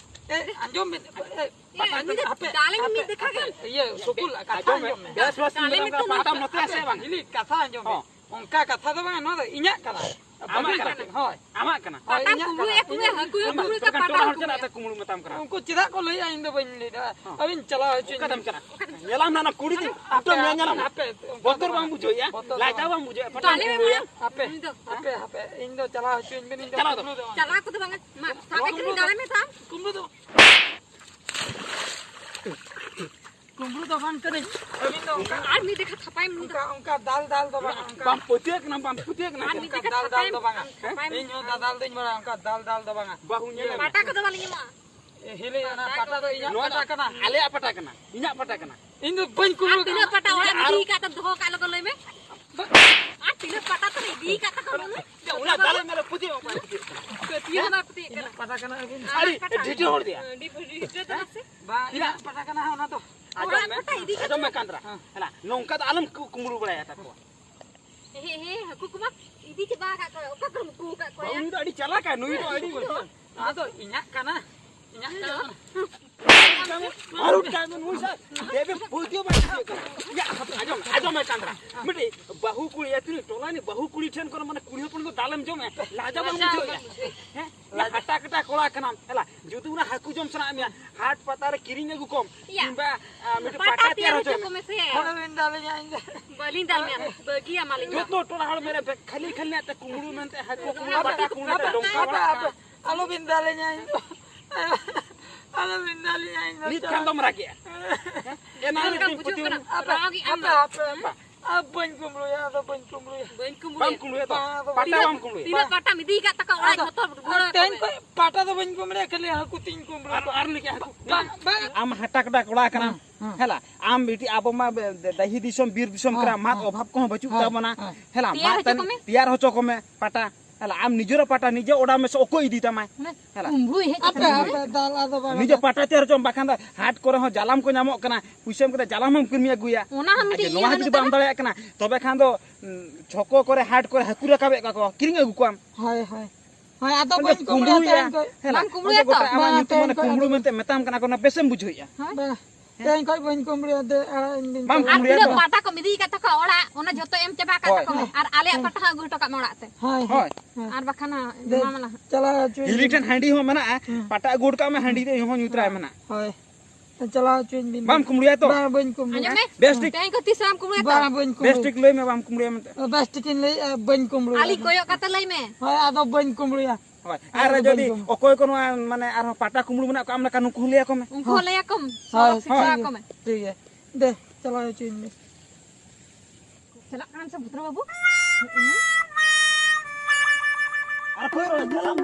ᱮ, ᱟᱸᱡᱚᱢ ᱵᱤᱱ, ᱮ, ᱮ, ᱯᱟᱴᱟ ᱩᱱᱤ ᱫᱚ ᱦᱟᱯᱮ, ᱫᱟᱞᱮ ᱦᱟᱯᱮ, ᱢᱤᱫ ᱫᱮᱠᱷᱟ ᱦᱟᱯᱮ, ᱜᱮ᱾ ᱤᱭᱟᱹ, ᱥᱩᱠᱩᱞ, ᱠᱟᱛᱷᱟ ᱟᱸᱡᱚᱢ ᱢᱮ᱾ ᱟᱸᱡᱚᱢ ᱢᱮ᱾ ᱵᱮᱥ, ᱵᱮᱥ, ᱫᱟᱞᱮ ᱤᱧ ᱢᱮ ᱫᱚ ᱛᱚ᱾ ᱯᱟᱴᱟ ᱦᱟᱯᱮ, ᱱᱚᱛᱮ ᱟᱥᱮ ᱵᱟᱝ? ᱦᱤᱞᱤ, ᱠᱟᱛᱷᱟ ᱟᱸᱡᱚᱢ ᱢᱮ᱾ ᱦᱚᱸ᱾ ᱚᱱᱠᱟ ᱠᱟᱛᱷᱟ ᱫᱚ ᱵᱟᱝ, ᱱᱚᱣᱟ ᱫᱚ ᱤᱧᱟᱜ ᱠᱟᱱᱟ᱾ ᱟᱢᱟᱜ ᱵᱟᱹᱵᱤᱱ ᱠᱟᱱᱟ᱾ ᱠᱟᱹᱴᱤᱡ, ᱦᱳᱭ᱾ ᱟᱢᱟᱜ ᱠᱟᱱᱟ᱾ ᱦᱳᱭ, ᱯᱟᱴᱟ ᱤᱧᱟᱜ ᱠᱩᱢᱵᱽᱲᱩᱭᱟ, ᱠᱟᱱᱟ᱾ ᱠᱩᱢᱵᱽᱲᱩᱭᱟ, ᱤᱧ ᱦᱟᱹᱠᱩ ᱟᱢᱟᱜ ᱠᱩᱢᱵᱽᱲᱩᱭᱟ, ᱠᱟᱱᱟ᱾ ᱯᱟᱴᱟ ᱴᱚᱞᱟ ᱦᱚᱲ ᱠᱩᱢᱵᱽᱲᱩᱭᱟ᱾ ᱪᱮᱫᱟᱜ ᱛᱮ ᱠᱩᱢᱵᱽᱲᱩ ᱢᱮᱛᱟᱢ ᱠᱟᱱᱟ? ᱩᱱᱠᱩ ᱪᱮᱫᱟᱜ ᱠᱚ ᱞᱟᱹᱭᱟ, ᱤᱧ ᱫᱚ ᱵᱟᱹᱧ ᱞᱟᱹᱭ ᱫᱟ᱾ ᱦᱚᱸ᱾ ᱟᱹᱵᱤᱱ ᱪᱟᱞᱟᱣ ᱦᱚᱪᱚᱧ ᱚᱠᱟᱛᱮᱢ ᱵᱤᱱ᱾ ᱪᱟᱞᱟᱜᱼᱟ? ᱧᱮᱞᱟᱢ ᱱᱟ, ᱚᱱᱟ ᱠᱩᱲᱤ ᱫᱤᱱ᱾ ᱦᱟᱯᱮ, ᱩᱛᱟᱹᱨ ᱧᱮᱞ ᱦᱟᱯᱮ, ᱧᱮᱞᱟᱢ ᱱᱟ᱾ ᱦᱟᱯᱮ, ᱚᱱᱠᱟ ᱵᱚᱛᱚᱨ ᱫᱚ ᱵᱟᱝ ᱵᱟᱝ᱾ ᱵᱩᱡᱷᱟᱹᱣᱮᱜᱼᱟ? ᱵᱚᱛᱚᱨ ᱫᱚ ᱞᱟᱡᱟᱣ ᱵᱟᱝ᱾ ᱵᱟᱝ ᱵᱩᱡᱷᱟᱹᱣᱮᱜᱼᱟ? ᱯᱟᱴᱟ ᱫᱟᱞᱮ ᱢᱮ ᱠᱩᱢᱵᱽᱲᱩᱭᱟ? ᱢᱟ᱾ ᱦᱟᱯᱮ, ᱩᱱᱤ ᱫᱚ᱾ ᱦᱟᱯᱮ, ᱦᱟᱯᱮ, ᱤᱧ ᱫᱚ ᱪᱟᱞᱟᱣ ᱦᱚᱪᱚᱧ ᱵᱤᱱ, ᱤᱧ ᱫᱚ ᱪᱟᱞᱟᱣ ᱫᱚ᱾ ᱠᱩᱢᱵᱽᱲᱩ ᱫᱚ ᱵᱟᱝ᱾ ᱪᱟᱞᱟᱣ ᱠᱚᱫᱚ ᱵᱟᱝᱟ᱾ ᱢᱟ, ᱥᱟᱵ ᱱᱚᱣᱟ ᱠᱟᱛᱮ ᱠᱩᱢᱵᱽᱲᱩ ᱫᱟᱞᱮ ᱫᱚ, ᱢᱮ ᱛᱟᱢ᱾ ᱠᱩᱢᱵᱽᱲᱩ ᱫᱚ᱾ ᱠᱩᱢᱵᱽᱲᱩ ᱫᱚ ᱵᱟᱝ ᱠᱟᱹᱱᱟᱹᱧ᱾ ᱟᱹᱵᱤᱱ ᱫᱚ ᱚᱱᱠᱟ, ᱟᱨ ᱢᱤᱫ ᱫᱮᱠᱷᱟ ᱛᱷᱟᱯᱟᱭ ᱢᱮ ᱱᱩᱭ ᱫᱚ᱾ ᱚᱱᱠᱟ, ᱚᱱᱠᱟ ᱫᱟᱞ, ᱫᱟᱞ ᱫᱚ ᱵᱟᱝ, ᱚᱱᱠᱟ᱾ ᱵᱟᱢ ᱯᱟᱹᱛᱭᱟᱹᱜ ᱠᱟᱱᱟ, ᱵᱟᱢ ᱯᱟᱹᱛᱭᱟᱹᱜ ᱠᱟᱱᱟ᱾ ᱟᱨ ᱢᱤᱫ ᱚᱱᱠᱟ ᱫᱮᱠᱷᱟ ᱫᱟᱞ, ᱫᱟᱞ ᱛᱷᱟᱯᱟᱭ ᱫᱚ ᱢᱮ, ᱵᱟᱝᱟ᱾ ᱟᱢ ᱛᱷᱟᱯᱟᱭ ᱢᱮ᱾ ᱤᱧ ᱦᱚᱸ ᱫᱟᱫᱟᱞ ᱫᱚᱧ ᱵᱟᱲᱟᱭᱟ, ᱚᱱᱠᱟ ᱫᱟᱞ, ᱫᱟᱞ ᱫᱚ ᱵᱟᱝᱟ᱾ ᱵᱟᱹᱦᱩ ᱧᱮᱞ ᱢᱮ᱾ ᱯᱟᱴᱟ ᱠᱚᱫᱚ ᱵᱟᱞᱤᱧ ᱮᱢᱟ᱾ ᱯᱟᱴᱟ ᱠᱟᱱᱟ᱾ ᱟᱞᱮᱭᱟᱜ ᱯᱟᱴᱟ ᱠᱟᱱᱟ, ᱤᱧᱟᱹᱜ ᱯᱟᱴᱟ ᱠᱟᱱᱟ᱾ ᱤᱧ ᱫᱚ ᱵᱟᱹᱧ ᱠᱩᱢᱵᱽᱲᱩ ᱟᱨ ᱛᱤᱱᱟᱹᱜ ᱠᱟᱜᱼᱟ᱾ ᱯᱟᱴᱟ ᱚᱲᱟᱜ ᱨᱮ ᱟᱨ ᱤᱫᱤ ᱠᱟᱜ ᱛᱟᱢ ᱫᱚᱦᱚ ᱠᱟᱜ ᱞᱮᱠᱟ ᱞᱟᱹᱭ ᱢᱮ᱾ ᱟᱨ ᱛᱤᱱᱟᱹᱜ ᱯᱟᱴᱟ ᱛᱟᱢ ᱤᱫᱤ ᱠᱟᱜ ᱛᱟᱠᱚ ᱞᱟᱹᱭ ᱢᱮ᱾ ᱭᱟ, ᱚᱱᱟ ᱫᱟᱞᱮ ᱢᱮ, ᱯᱟᱹᱛᱭᱟᱹᱜ ᱢᱮ, ᱯᱟᱹᱛᱭᱟᱹᱜ ᱠᱟᱱᱟ᱾ ᱯᱟᱹᱛᱭᱟᱹᱜ ᱢᱮ, ᱯᱟᱹᱛᱭᱟᱹᱜ ᱠᱟᱱᱟ᱾ ᱯᱟᱴᱟ ᱠᱟᱱᱟ ᱟᱹᱵᱤᱱ? ᱟᱹᱰᱤ ᱟᱨ ᱯᱟᱴᱟ᱾ ᱰᱷᱤᱰᱟᱹ ᱦᱚᱲ ᱫᱮᱭᱟ᱾ ᱟᱹᱰᱤ ᱰᱷᱤᱰᱟᱹ ᱫᱚ ᱢᱟᱥᱮ᱾ ᱵᱟᱝ, ᱤᱧᱟᱹᱜ ᱯᱟᱴᱟ ᱠᱟᱱᱟ ᱦᱟᱸᱜ ᱚᱱᱟ ᱫᱚ᱾ ᱟᱸᱡᱚᱢ ᱚᱲᱟᱜ ᱢᱮ, ᱯᱟᱴᱟ ᱤᱫᱤ ᱠᱟᱜ ᱟᱸᱡᱚᱢ ᱢᱮ, ᱛᱟᱢ᱾ ᱠᱟᱱᱫᱽᱨᱟ᱾ ᱦᱮᱸ᱾ ᱦᱮᱞᱟ, ᱱᱚᱝᱠᱟ ᱫᱚ ᱟᱞᱚᱢ ᱠᱩ-, ᱠᱩᱢᱵᱽᱲᱩ ᱵᱟᱲᱟᱭᱟ ᱛᱟᱠᱚᱣᱟ᱾ ᱦᱮᱸ, ᱦᱮᱸ, ᱦᱟᱹᱠᱩ ᱠᱚᱢᱟ ᱤᱫᱤ ᱪᱟᱵᱟ ᱟᱠᱟᱫ ᱠᱚᱣᱟ, ᱚᱠᱟ ᱠᱚᱨᱮᱢ ᱩᱠᱩ ᱟᱠᱟᱫ ᱠᱚᱣᱟ ᱵᱟᱹᱵᱩ, ᱭᱟ? ᱱᱩᱭ ᱫᱚ ᱟᱹᱰᱤ ᱪᱟᱞᱟᱠᱟ, ᱱᱩᱭ ᱫᱚ ᱟᱹᱰᱤ ᱱᱩᱭ ᱫᱚ᱾ ᱱᱚᱣᱟ ᱫᱚ ᱤᱧᱟᱹᱜ ᱠᱟᱱᱟ᱾ ᱟᱨ ᱩᱴᱠᱟ ᱢᱮ ᱱᱩᱭ ᱥᱟ ᱫᱮᱵᱮ ᱯᱩᱡᱟᱹ ᱵᱟᱭ ᱴᱷᱤᱠ ᱠᱟᱱᱟ᱾ ᱭᱟ, ᱟᱸᱡᱚᱢ, ᱟᱸᱡᱚᱢ ᱢᱮ ᱠᱟᱱᱫᱽᱨᱟ᱾ ᱢᱤᱫᱴᱤᱡ ᱵᱟᱹᱦᱩ ᱠᱩᱲᱤ ᱟᱹᱛᱩ ᱨᱮ ᱴᱚᱞᱟ ᱨᱤᱱᱤᱡ ᱵᱟᱹᱦᱩ ᱠᱩᱲᱤ ᱴᱷᱮᱱ ᱠᱷᱚᱱ ᱢᱟᱱᱮ ᱠᱩᱲᱤ ᱦᱚᱯᱚᱱ ᱠᱚ ᱫᱟᱞᱮᱢ ᱡᱚᱢᱮ, ᱞᱟᱡᱟ ᱵᱟᱢ ᱵᱩᱡᱷᱟᱹᱣᱮᱫᱼᱟ? ᱦᱮᱸ? ᱦᱟᱴᱟ ᱠᱟᱴᱟ ᱠᱚᱲᱟ ᱠᱟᱱᱟᱢ, ᱦᱮᱞᱟ, ᱡᱩᱫᱤ ᱚᱱᱟ ᱦᱟᱹᱠᱩ ᱡᱚᱢ ᱥᱟᱱᱟᱭᱮᱫ ᱢᱮᱭᱟ, ᱦᱟᱴ ᱯᱟᱛᱟ ᱨᱮ ᱠᱤᱨᱤᱧ ᱟᱹᱜᱩ ᱠᱚᱢ, ᱭᱟ᱾ ᱠᱤᱝᱵᱟ, ᱟ, ᱢᱤᱫᱴᱤᱡ ᱯᱟᱴᱟ ᱯᱟᱴᱟ ᱛᱮᱭᱟᱨ ᱛᱮᱭᱟᱨ ᱦᱚᱪᱚᱭ ᱦᱚᱪᱚ ᱢᱮ᱾ ᱠᱚᱢᱮ ᱥᱮ᱾ ᱟᱞᱚᱵᱤᱱ ᱫᱟᱞᱤᱧᱟ ᱤᱧ ᱫᱚ᱾ ᱵᱟᱹᱞᱤᱧ ᱫᱟᱞ ᱢᱮᱭᱟ, ᱵᱟᱹᱜᱤᱭᱟᱢᱟᱞᱤᱧ ᱡᱚᱛᱚ ᱴᱚᱞᱟ ᱦᱚᱲ ᱢᱮᱨᱮ ᱵᱮ-, ᱠᱷᱟᱹᱞᱤ ᱠᱷᱟᱹᱞᱤ ᱟᱛᱮ ᱠᱩᱢᱵᱽᱲᱩ ᱢᱮᱱᱛᱮ ᱦᱟᱹᱠᱩ ᱠᱩᱢᱵᱽᱲᱩ, ᱟᱯᱮ, ᱵᱟᱴᱟ ᱠᱩᱢᱵᱽᱲᱩ ᱟᱯᱮ, ᱛᱮ ᱰᱚᱝᱠᱟ ᱟᱯᱮ, ᱵᱟᱲᱟ ᱟᱯᱮ, ᱠᱟᱱᱟ᱾ ᱟᱞᱚᱵᱤᱱ ᱫᱟᱞᱤᱧᱟ ᱤᱧ ᱫᱚ᱾ ᱟᱞᱚᱵᱤᱱ ᱫᱟᱞᱤᱧᱟ ᱤᱧ ᱫᱚ᱾ ᱱᱤᱛ ᱠᱷᱟᱱ ᱫᱚᱢ ᱨᱟᱜᱮᱜᱼᱟ᱾ ᱦᱮᱸ? ᱮᱱᱟᱱ ᱪᱮᱫ ᱞᱮᱠᱟᱢ ᱨᱮᱫᱚᱧ ᱵᱩᱡᱷᱟᱹᱣ ᱯᱟᱹᱛᱭᱟᱹᱣ ᱠᱟᱱᱟ? ᱮᱱᱟ᱾ ᱟᱯᱮ, ᱨᱟᱜ ᱜᱮ ᱟᱢ ᱟᱯᱮ, ᱫᱚ᱾ ᱟᱯᱮ᱾ ᱵᱟ᱾ ᱟ, ᱵᱟᱹᱧ ᱠᱩᱢᱵᱽᱲᱩᱭᱟ, ᱟᱫᱚ ᱵᱟᱹᱧ ᱠᱩᱢᱵᱽᱲᱩᱭᱟ᱾ ᱵᱟᱹᱧ ᱠᱩᱢᱵᱽᱲᱩᱭᱟ᱾ ᱵᱟᱢ ᱠᱩᱢᱵᱽᱲᱩᱭᱟ ᱛᱚ? ᱵᱟᱝ, ᱟᱫᱚ ᱵᱟᱹᱧ ᱯᱟᱴᱟ ᱠᱩᱢᱵᱽᱲᱩᱭᱟ᱾ ᱵᱟᱢ ᱠᱩᱢᱵᱽᱲᱩᱭᱟ᱾ ᱛᱤᱱᱟᱹᱜ ᱯᱟᱴᱟᱢ ᱤᱫᱤ ᱟᱠᱟᱫ ᱛᱟᱠᱚ ᱚᱲᱟᱜ ᱟᱫᱚ ᱡᱷᱚᱛᱚ ᱨᱩᱣᱟᱹᱲ ᱛᱮᱦᱮᱧ ᱟᱠᱚ ᱢᱮ᱾ ᱠᱷᱚᱱ ᱯᱟᱴᱟ ᱫᱚ ᱵᱟᱹᱧ ᱠᱩᱢᱵᱽᱲᱩᱭᱟ, ᱠᱷᱟᱹᱞᱤ ᱦᱟᱹᱠᱩ ᱛᱤᱧ ᱠᱩᱢᱵᱽᱲᱩ ᱟᱨ, ᱠᱚᱣᱟ᱾ ᱟᱨ ᱢᱤᱫᱴᱮᱡ ᱦᱟᱹᱠᱩ᱾ ᱵᱟᱝ, ᱵᱟᱝ᱾ ᱟᱢ ᱦᱟᱴᱟ ᱠᱟᱴᱟ ᱠᱚᱲᱟ ᱠᱟᱱᱟᱢ᱾ ᱦᱮᱸ᱾ ᱦᱮᱞᱟ, ᱟᱢ ᱵᱤᱴᱤ ᱟᱵᱚ ᱢᱟ ᱵᱮ-, ᱫᱮ-, ᱰᱟᱹᱦᱤ ᱫᱤᱥᱚᱢ, ᱵᱤᱨ ᱫᱤᱥᱚᱢ ᱦᱮᱸ, ᱠᱟᱱᱟ, ᱢᱟᱫ ᱦᱮᱸ᱾ ᱚᱵᱷᱟᱵ ᱠᱚᱦᱚᱸ ᱵᱟᱹᱪᱩᱜ ᱦᱮᱸ, ᱛᱟᱵᱚᱱᱟ᱾ ᱦᱮᱸ᱾ ᱦᱮᱞᱟ, ᱛᱮᱭᱟᱨ ᱢᱟᱫ ᱦᱚᱪᱚ ᱛᱟᱱᱤᱡ ᱠᱚᱢᱮ᱾ ᱛᱮᱭᱟᱨ ᱦᱚᱪᱚ ᱠᱚᱢᱮ ᱯᱟᱴᱟ᱾ ᱦᱮᱞᱟ, ᱟᱢ ᱱᱤᱡᱮᱨᱟᱜ ᱯᱟᱴᱟ ᱱᱤᱡᱮ ᱚᱲᱟᱜ ᱢᱮ ᱥᱮ ᱚᱠᱚᱭ ᱤᱫᱤ ᱛᱟᱢᱟᱭ? ᱢᱟᱱᱮ ᱦᱮᱞᱟ᱾ ᱠᱩᱢᱵᱽᱲᱩᱭ ᱦᱮᱡ ᱟᱯᱮ, ᱠᱟᱛᱮ ᱟᱯᱮ ᱫᱟᱞ ᱟᱫᱚ ᱵᱟᱝ ᱱᱤᱡᱮ ᱟᱫᱚ᱾ ᱯᱟᱴᱟ ᱛᱮᱭᱟᱨ ᱦᱚᱪᱚ ᱟᱢ, ᱵᱟᱠᱷᱟᱱ ᱫᱚ ᱦᱟᱴ ᱠᱚᱨᱮ ᱦᱚᱸ ᱡᱟᱞᱟᱢ ᱠᱚ ᱧᱟᱢᱚᱜ ᱠᱟᱱᱟ, ᱯᱩᱭᱥᱟᱹ ᱮᱢ ᱠᱟᱛᱮ ᱡᱟᱞᱟᱢ ᱦᱚᱸᱢ ᱠᱤᱨᱤᱧ ᱟᱹᱜᱩᱭᱟ᱾ ᱚᱱᱟ ᱦᱚᱸ ᱟᱨ ᱢᱤᱫᱴᱤᱡ ᱡᱮ ᱤᱭᱟᱹ ᱱᱚᱣᱟ ᱦᱚᱸ ᱵᱟᱹᱱᱩᱜ ᱡᱩᱫᱤ ᱵᱟᱢ ᱛᱟᱢᱟ᱾ ᱫᱟᱲᱮᱭᱟᱜ ᱠᱟᱱᱟ, ᱛᱚᱵᱮ ᱠᱷᱟᱱ ᱫᱚ, ᱩᱸ, ᱪᱷᱚᱠᱚ ᱠᱚᱨᱮ ᱦᱟᱴ ᱠᱚᱨᱮ ᱦᱟᱹᱠᱩ ᱨᱟᱠᱟᱵᱮᱫ ᱠᱚᱣᱟ ᱠᱚ, ᱠᱤᱨᱤᱧ ᱟᱹᱜᱩ ᱠᱚᱣᱟᱢ᱾ ᱦᱳᱭ, ᱦᱳᱭ᱾ ᱦᱳᱭ, ᱟᱫᱚ ᱚᱱᱮ ᱵᱟᱹᱧ ᱠᱩᱢᱵᱽᱲᱩᱭᱟ ᱠᱩᱢᱵᱽᱲᱩᱭᱟ, ᱛᱟᱦᱮᱱ ᱠᱚ᱾ ᱦᱮᱸ, ᱵᱟᱢ ᱠᱩᱢᱵᱽᱲᱩᱭᱟ ᱚᱱᱮ ᱛᱚ? ᱜᱚᱴᱟ ᱟᱢᱟᱜ ᱵᱟᱝ, ᱧᱩᱛᱩᱢ ᱛᱮᱦᱮᱧ ᱚᱱᱮ ᱠᱷᱚᱡ ᱠᱩᱢᱵᱽᱲᱩ ᱟᱫᱚ ᱢᱮᱱᱛᱮ ᱢᱮᱛᱟᱢ ᱠᱟᱱᱟ ᱠᱚ, ᱚᱱᱟ ᱵᱮᱥᱮᱢ ᱵᱩᱡᱷᱟᱹᱣᱮᱫᱼᱟ? ᱦᱮᱸ? ᱵᱟᱝ, ᱦᱮᱸ? ᱛᱮᱦᱮᱧ ᱠᱷᱚᱡ ᱵᱟᱹᱧ ᱠᱩᱢᱵᱽᱲᱩᱭᱟ, ᱫᱮ, ᱟᱲᱟᱜ ᱤᱧ ᱵᱤᱱ᱾ ᱵᱟᱢ ᱟᱨ ᱠᱩᱢᱵᱽᱲᱩᱭᱟ ᱛᱤᱱᱟᱹᱜ ᱛᱚ? ᱯᱟᱴᱟ ᱠᱚᱢ ᱤᱫᱤ ᱟᱠᱟᱫ ᱛᱟᱠᱚᱣᱟ ᱚᱲᱟᱜ, ᱚᱱᱟ ᱡᱷᱚᱛᱚ ᱮᱢ ᱪᱟᱵᱟ ᱟᱠᱟᱫ ᱦᱳᱭ᱾ ᱛᱟᱠᱚ ᱢᱮ᱾ ᱦᱮᱸ᱾ ᱟᱨ ᱟᱞᱮᱭᱟᱜ ᱦᱮᱸ᱾ ᱯᱟᱴᱟ ᱦᱚᱸ ᱟᱹᱜᱩ ᱦᱚᱴᱚ ᱠᱟᱜ ᱢᱮ ᱚᱲᱟᱜ ᱛᱮ᱾ ᱦᱳᱭ, ᱦᱳᱭ᱾ ᱦᱳᱭ᱾ ᱟᱨ ᱵᱟᱠᱷᱟᱱ ᱦᱟᱸᱜ ᱦᱤᱞᱤ ᱡᱚᱢᱟᱢ ᱟᱞᱟᱝ ᱦᱟᱸᱜ᱾ ᱴᱷᱮᱱ ᱦᱟᱺᱰᱤ ᱦᱚᱸ ᱢᱮᱱᱟᱜᱼᱟ, ᱦᱮᱸ᱾ ᱯᱟᱴᱟ ᱟᱹᱜᱩ ᱦᱚᱴᱚ ᱠᱟᱜ ᱢᱮ, ᱦᱟᱺᱰᱤ ᱫᱚ ᱤᱧ ᱦᱚᱸ ᱧᱩ ᱛᱚᱨᱟᱭ ᱢᱮ ᱱᱟᱜ᱾ ᱦᱳᱭ᱾ ᱪᱟᱞᱟᱣ ᱦᱚᱪᱚᱧ ᱵᱤᱱ᱾ ᱵᱟᱢ ᱠᱩᱢᱵᱽᱲᱩᱭᱟ ᱛᱚ? ᱵᱟᱝ, ᱵᱟᱹᱧ ᱠᱩᱢᱵᱽᱲᱩᱭᱟ᱾ ᱟᱸᱡᱚᱢ ᱢᱮ᱾ ᱵᱮᱥ ᱴᱷᱤᱠ᱾ ᱛᱮᱦᱮᱧ ᱠᱷᱚᱱ ᱛᱤᱥ ᱦᱚᱸ ᱵᱟᱢ ᱠᱩᱢᱵᱽᱲᱩᱭᱟ ᱛᱚ? ᱵᱟᱝ, ᱵᱟᱹᱧ ᱵᱮᱥ ᱠᱩᱢᱵᱽᱲᱩᱭᱟ᱾ ᱴᱷᱤᱠ ᱞᱟᱹᱭ ᱢᱮ, ᱵᱟᱢ ᱠᱩᱢᱵᱽᱲᱩᱭᱟ ᱢᱮᱱᱛᱮ᱾ ᱵᱮᱥ ᱴᱷᱤᱠᱤᱧ ᱞᱟᱹᱭᱮᱫᱼᱟ, ᱵᱟᱹᱧ ᱠᱩᱢᱵᱽᱲᱩᱭᱟ᱾ ᱟᱞᱤ ᱠᱚᱭᱚᱜ ᱠᱟᱛᱮ ᱞᱟᱹᱭ ᱢᱮ᱾ ᱦᱳᱭ, ᱟᱫᱚ ᱵᱟᱹᱧ ᱠᱩᱢᱵᱽᱲᱩᱭᱟ᱾ ᱦᱳᱭ, ᱟᱨ ᱟᱫᱚ ᱡᱩᱫᱤ ᱵᱟᱹᱧ ᱠᱩᱢᱵᱽᱲᱩᱭᱟ᱾ ᱚᱠᱚᱭ ᱠᱚ ᱱᱚᱣᱟ, ᱢᱟᱱᱮ, ᱟᱨᱦᱚᱸ ᱯᱟᱴᱟ ᱠᱩᱢᱵᱽᱲᱩ ᱢᱮᱱᱟᱜ ᱠᱚᱣᱟ, ᱟᱢ ᱞᱮᱠᱟ ᱱᱩᱠᱩ ᱦᱚᱸ ᱞᱟᱹᱭ ᱟᱠᱚ ᱢᱮ᱾ ᱩᱱᱠᱩ ᱦᱚᱸ ᱦᱳᱭ᱾ ᱞᱟᱹᱭ ᱟᱠᱚ ᱢᱮ᱾ ᱦᱳᱭ, ᱥᱚᱨᱚᱥ ᱴᱷᱤᱠ ᱥᱤᱠᱷᱟ ᱜᱮᱭᱟ᱾ ᱟᱠᱚ ᱢᱮ᱾ ᱴᱷᱤᱠ ᱜᱮᱭᱟ᱾ ᱫᱮ, ᱪᱟᱞᱟᱣ ᱦᱚᱪᱚᱧ ᱢᱮ᱾ ᱪᱟᱞᱟᱜ ᱠᱟᱱᱟᱢ ᱥᱮ ᱵᱷᱩᱛᱨᱚ ᱵᱟᱹᱵᱩ? ᱟᱨ ᱚᱠᱚᱭ ᱨᱚᱲ ᱧᱮᱞᱟᱢ?